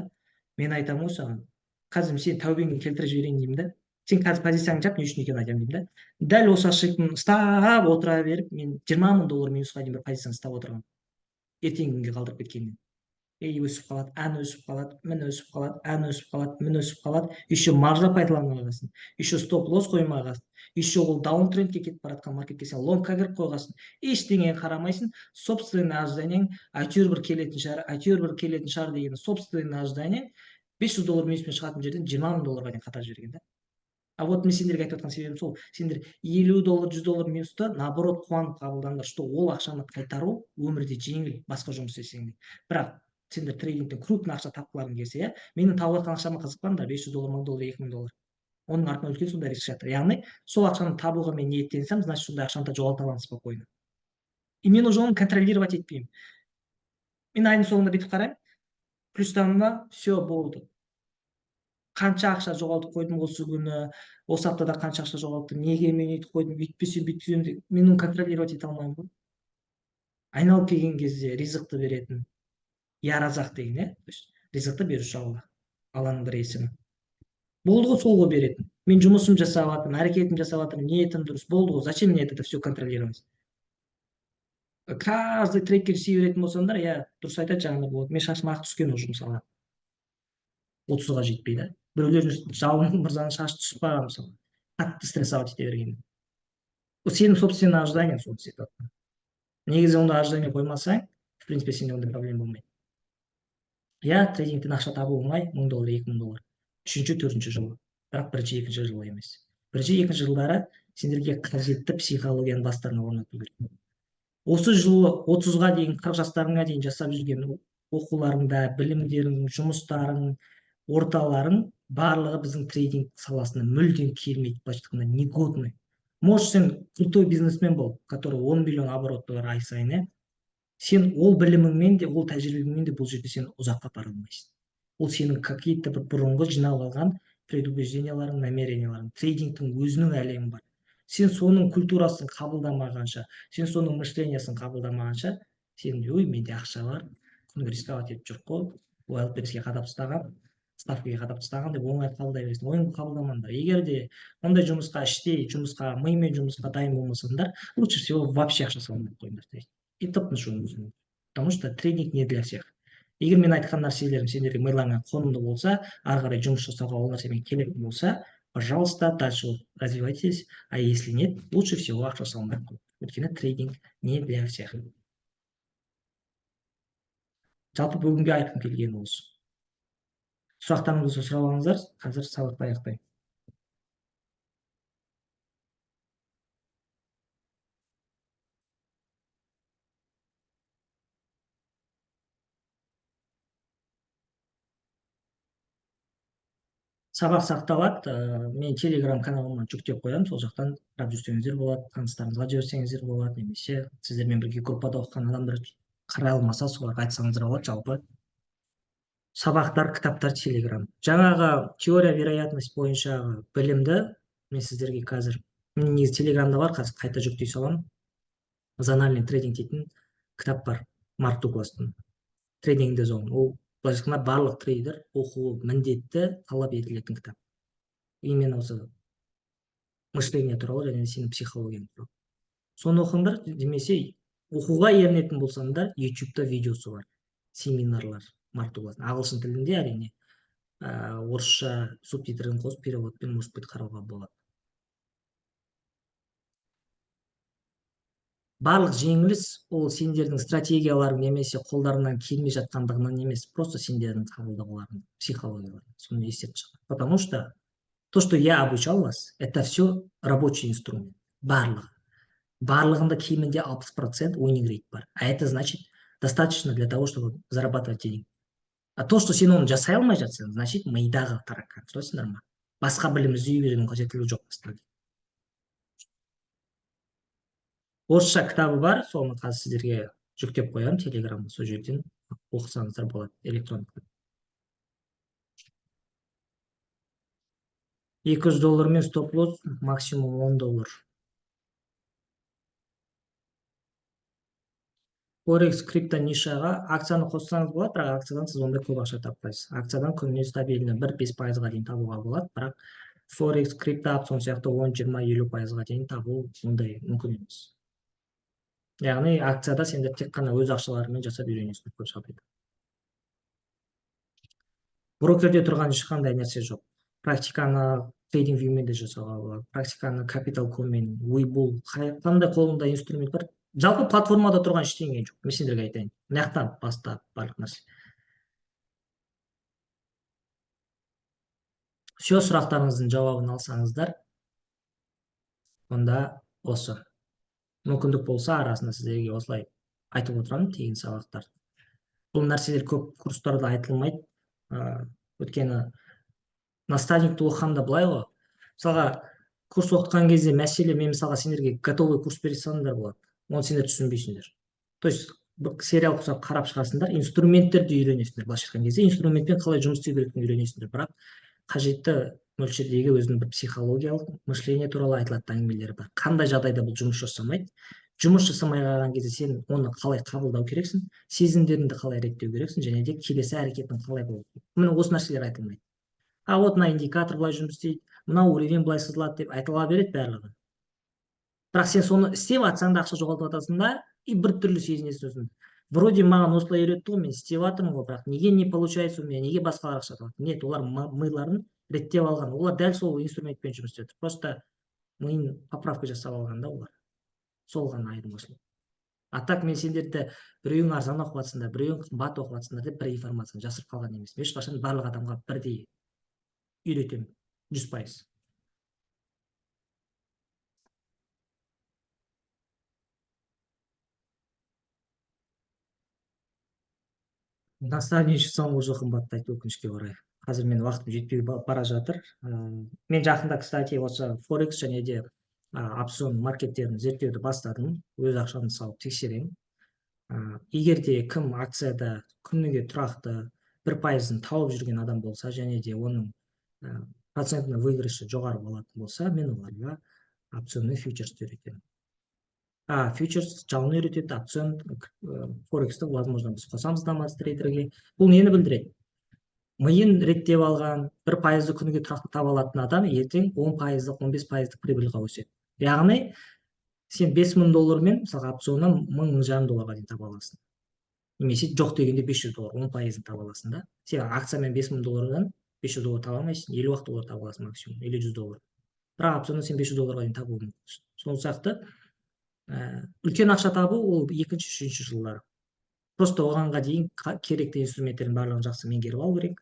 Мен айтамын ғой: «Саған қазір мен сені тәубеңе келтіріп жіберейін», — деймін да. «Сен қазір позицияңды жап, не үшін екенін айтамын», — деймін да. Дәл осы ошибканы ұстап отыра беріп, мен 20 000 доллар минусқа дейін бір позицияны ұстап отырғанмын, ертеңгі күнге қалдырып кеткеннен. Ей, өсіп қалады, ән өсіп қалады, мін өсіп қалады, ән өсіп қалады, мін өсіп қалады. Еще маржа пайдаланбағансың, еще стоп лосс қоймағансың, еще ол даунтрендке кетіп бара жатқан маркетке сен лонгқа кіріп қойғансың. Ештеңеге қарамайсың, собственный ожиданиең әйтеуір бір келетін шығар, әйтеуір бір келетін шығар деген собственный ожиданиең 500 доллар минуспен шығатын жерден 20 000 долларға дейін қатар жіберген да. А вот мен сендерге айтып жатқан себебім сол: сендер $50, $100 минусты, наоборот, қуанып қабылдаңдар, что ол ақшаны қайтару өмірде жеңіл, басқа жұмыс істесең де. Бірақ сендер трейдингтен крупный ақша тапқыларың келсе, иә, менің тауып жатқан ақшама қызықпаңдар: $500, $1000, $2000. Оның артында үлкен сондай риск жатыр. Яғни сол ақшаны табуға мен ниеттенсем, значит, сондай ақшаны да жоғалта аламын спокойно. И мен уже оны контролировать етпеймін. Мен айдың соңында бүйтіп қараймын: плюстамын ба, все, болды. Қанша ақша жоғалтып қойдым осы күні, осы аптада қанша ақша жоғалттым, неге мен өйтіп қойдым, өйтпесем, бүйтпесем деп, мен оны контролировать ете алмаймын ғой. Айналып келген кезде ризықты беретін Я Разақ деген, иә, то есть ризықты беруші Алла, Алланың бір есімі болды ғой, сол ғой беретін. Мен жұмысымды жасап жатырмын, әрекетімді жасап жатырмын, ниетім дұрыс, болды ғой. Зачем мне это все контролировать? Каждый трекер істей беретін болсаңдар, иә, дұрыс айтады жаңағыдай болады. Мен шашым ақ түскен уже, мысалға, 30-ға жетпей да. Біреулердің, Жалын мырзаның шашы түсіп қалған, мысалы, қатты стрессовать ете берген. Ол сенің собственный ожиданиең соны істетіп жатқан. Негізі ондай ожидание қоймасаң, в принципе, сенде ондай проблема болмайды. Иә, трейдингтен ақша табу оңай, $1000, $2000 үшінші, төртінші жылы, бірақ бірінші, екінші жылы емес. Бірінші, екінші жылдары сендерге қажетті психологияны бастарыңа орнату керек. Осы жылы 30-ға дейін, 40 жастарыңа дейін жасап жүрген оқуларыңда, білімдерің, жұмыстарың, орталарың, барлығы біздің трейдинг саласына мүлдем келмейді, былайша айтқанда, негодный. Может, сен крутой бизнесмен бол, который 10 миллион обороты бар ай сайын, иә, сен ол біліміңмен де, ол тәжірибеңмен де бұл жерде сен ұзаққа бара алмайсың. Ол сенің какие-то бір бұрынғы жинап алған предубежденияларың, намеренияларың. Трейдингтің өзінің әлемі бар. Сен соның культурасын қабылдамағанша, сен соның мышлениясын қабылдамағанша, сен: «Ой, менде ақша бар, күніге рисковать етіп жүр қой, Wildberries-ке қадап тастаған, ставкаға қадап тастаған», — деп оңай қабылдай бересің. Ойыңды қабылдамаңдар. Егер де ондай жұмысқа, іштей жұмысқа, мимен жұмысқа дайын болмасаңдар, лучше всего вообще ақша салмай ақ қойыңдар и тып тыныш өмір сүріңдер, потому что трейдинг не для всех. Егер мен айтқан нәрселерім сендерге миларыңа қонымды болса, ары қарай жұмыс жасауға ол нәрсемен келетін болса, пожалуйста, дальше развивайтесь. А если нет, лучше всего ақша салмай ақ қой, өйткені трейдинг не для всех. Жалпы бүгінге айтқым келгені осы. Сұрақтарыңыз болса, сұрап алыңыздар, қазір сабақты аяқтаймын. Сабақ сақталады, мен Телеграм каналыма жүктеп қоямын, сол жақтан қарап жүрсеңіздер болады, таныстарыңызға жіберсеңіздер болады немесе сіздермен бірге группада оқыған адамдар қарай алмаса, соларға айтсаңыздар болады. Жалпы сабақтар, кітаптар Телеграм. Жаңағы теория вероятность бойынша білімді мен сіздерге қазір, негізі Телеграмда бар, қазір қайта жүктей саламын. «Зональный трейдинг» дейтін кітап бар Марк Дугластың, «Trading in the Zone». Ол, былайша айтқанда, барлық трейдер оқуы міндетті, талап етілетін кітап. Именно осы мышление туралы және сенің психологияң туралы. Соны оқыңдар немесе оқуға ерінетін болсаңдар, Ютубта видеосы бар, семинарлар Марк Дугластың, ағылшын тілінде, әрине, орысша субтитрін қосып, переводпен, может быть, қарауға болады. Барлық жеңіліс ол сендердің стратегияларың немесе қолдарыңнан келмей жатқандығынан емес, просто сендердің қабылдауларың, психологияларың. Соны естен шығар, потому что то, что я обучал вас, это все рабочий инструмент. Барлығы, барлығында кемінде 60% winning rate бар, а это значит, достаточно для того, чтобы зарабатывать деньги. А то, что сен оны жасай алмай жатсаң, значит, мидағы таракан. Түсінесіңдер ма? Басқа білім іздей берудің қажеттілігі жоқ. Орысша кітабы бар, соны қазір сіздерге жүктеп қоямын Телеграмға, сол жерден оқысаңыздар болады, электронды кітап. $200-мен стоп лосс максимум $10. Форекс, крипто нишаға акцияны қоссаңыз болады, бірақ акциядан сіз ондай көп ақша таппайсыз. Акциядан күніне стабильно 1-5 пайызға дейін табуға болады, бірақ форекс, крипто, опцион сияқты 10, 20, 50 пайызға дейін табу ондай мүмкін емес. Яғни акцияда сендер тек қана өз ақшаларыңмен жасап үйренесіңдер көп жағдайда. Брокерде тұрған ешқандай нәрсе жоқ. Практиканы TradingView-мен де жасауға болады, практиканы Capital.com-мен, Webull, қандай қолыңда инструмент бар. Жалпы платформада тұрған ештеңе жоқ, мен сендерге айтайын. Мына жақтан бастап барлық нәрсе. Все, сұрақтарыңыздың жауабын алсаңыздар, онда осы. Мүмкіндік болса, арасында сіздерге осылай айтып отырамын тегін сабақтар. Бұл нәрселер көп курстарда айтылмайды. Өйткені наставникті оқығанда былай ғой. Мысалға, курс оқытқан кезде мәселе, мен мысалға сендерге готовый курс бере салсаңдар болады. Оны сендер түсінбейсіңдер. То есть бір сериал құсап қарап шығасыңдар, инструменттерді үйренесіңдер. Былайша айтқан кезде инструментпен қалай жұмыс істеу керектігін үйренесіңдер. Бірақ қажетті мөлшердегі өзінің бір психологиялық мышление туралы айтылатын әңгімелер бар. Қандай жағдайда бұл жұмыс жасамайды? Жұмыс жасамай қалған кезде сен оны қалай қабылдау керексің, сезімдеріңді қалай реттеу керексің, және де келесі әрекетің қалай болу керек. Міне осы нәрселер айтылмайды. А вот мына индикатор былай жұмыс істейді, мынау уровень былай сызылады деп айтыла береді барлығы. Бірақ сен соны істеп жатсаң да ақша жоғалтып жатасың да, и бір түрлі сезінесің өзіңді. Вроде маған осылай үйретті ғой, мен істеп жатырмын ғой, бірақ неге не получается у меня, неге басқалар ақша табады? Нет, олар миларын реттеп алған, олар дәл сол инструментпен жұмыс істеп жатыр. Просто миын поправка жасап алған да олар. Сол ғана айырмашылық. А так мен сендерді біреуің арзан оқып жатсыңдар, біреуің қымбат оқып жатсыңдар деп бір информацияны жасырып қалған емеспін. Ешқашан барлық адамға бірдей үйретемін, 100%. Наставничеством уже қымбаттайды, өкінішке орай. Қазір мен уақытым жетпей бара жатыр. Мен жақында, кстати, осы форекс және де опцион маркеттерін зерттеуді бастадым. Өз ақшамды салып тексеремін. Егер де кім акцияда күніге тұрақты 1%-ын тауып жүрген адам болса, және де оның процентный выигрышы жоғары болатын болса, мен оларға опционный фьючерсті үйретемін. Фьючерс жалын үйретеді, опцион, форексті, возможно, біз қосамыз Намаз трейдерге. Бұл нені білдіреді? Миын реттеп алған, 1%-ды күніге тұрақты таба алатын адам ертең 10%-лық, 15%-лық прибыльға өседі. Яғни, сен 5000 доллармен, мысалға, опционнан мың, мың жарым долларға дейін таба аласың. Немесе жоқ дегенде 500 доллар, 10%-ын таба аласың да. Сен акциямен 5000 доллардан 500 доллар таба алмайсың, елу ақ доллар таба аласың максимум, или 100 доллар. Бірақ опционнан сен 500 долларға дейін табуың мүмкінсің. Сол сияқты, үлкен ақша табу ол екінші, үшінші жылдары. Просто оғанға дейін керекті инструменттердің барлығын жақсы меңгеріп алу керек.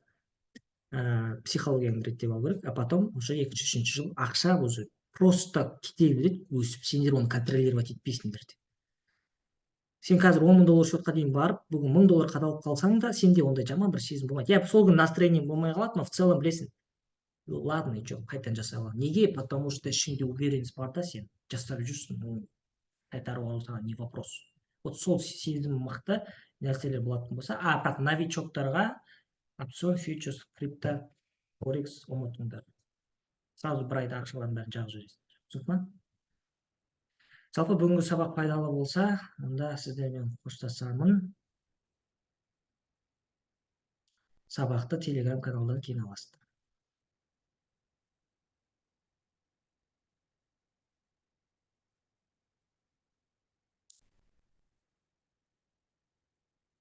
Психологияңды реттеп алу керек, а потом уже екінші, үшінші жыл ақша уже просто кете береді өсіп, сендер оны контролировать етпейсіңдер деп. Сен қазір он мың доллар счетқа дейін барып, бүгін мың доллар қадалып қалсаң да, сенде ондай жаман бір сезім болмайды. Иә, сол күні настроениең болмай қалады, но в целом білесің. Ладно, жоқ, қайтадан жасай аламын. Неге? Потому что ішіңде уверенность бар да, сен жасап жүрсің, оны қайтарып алу саған не вопрос. Вот сол сезім мықты нәрселер болатын болса, бірақ новичоктарға опцион, фьючерс, крипто, форекс ұмытыңдар. Сразу бір айда ақшалардың бәрін жағып жібересіңдер. Түсінікті ма? Жалпы бүгінгі сабақ пайдалы болса, онда сіздермен қоштасамын. Сабақты Telegram каналдан кейін аласыздар.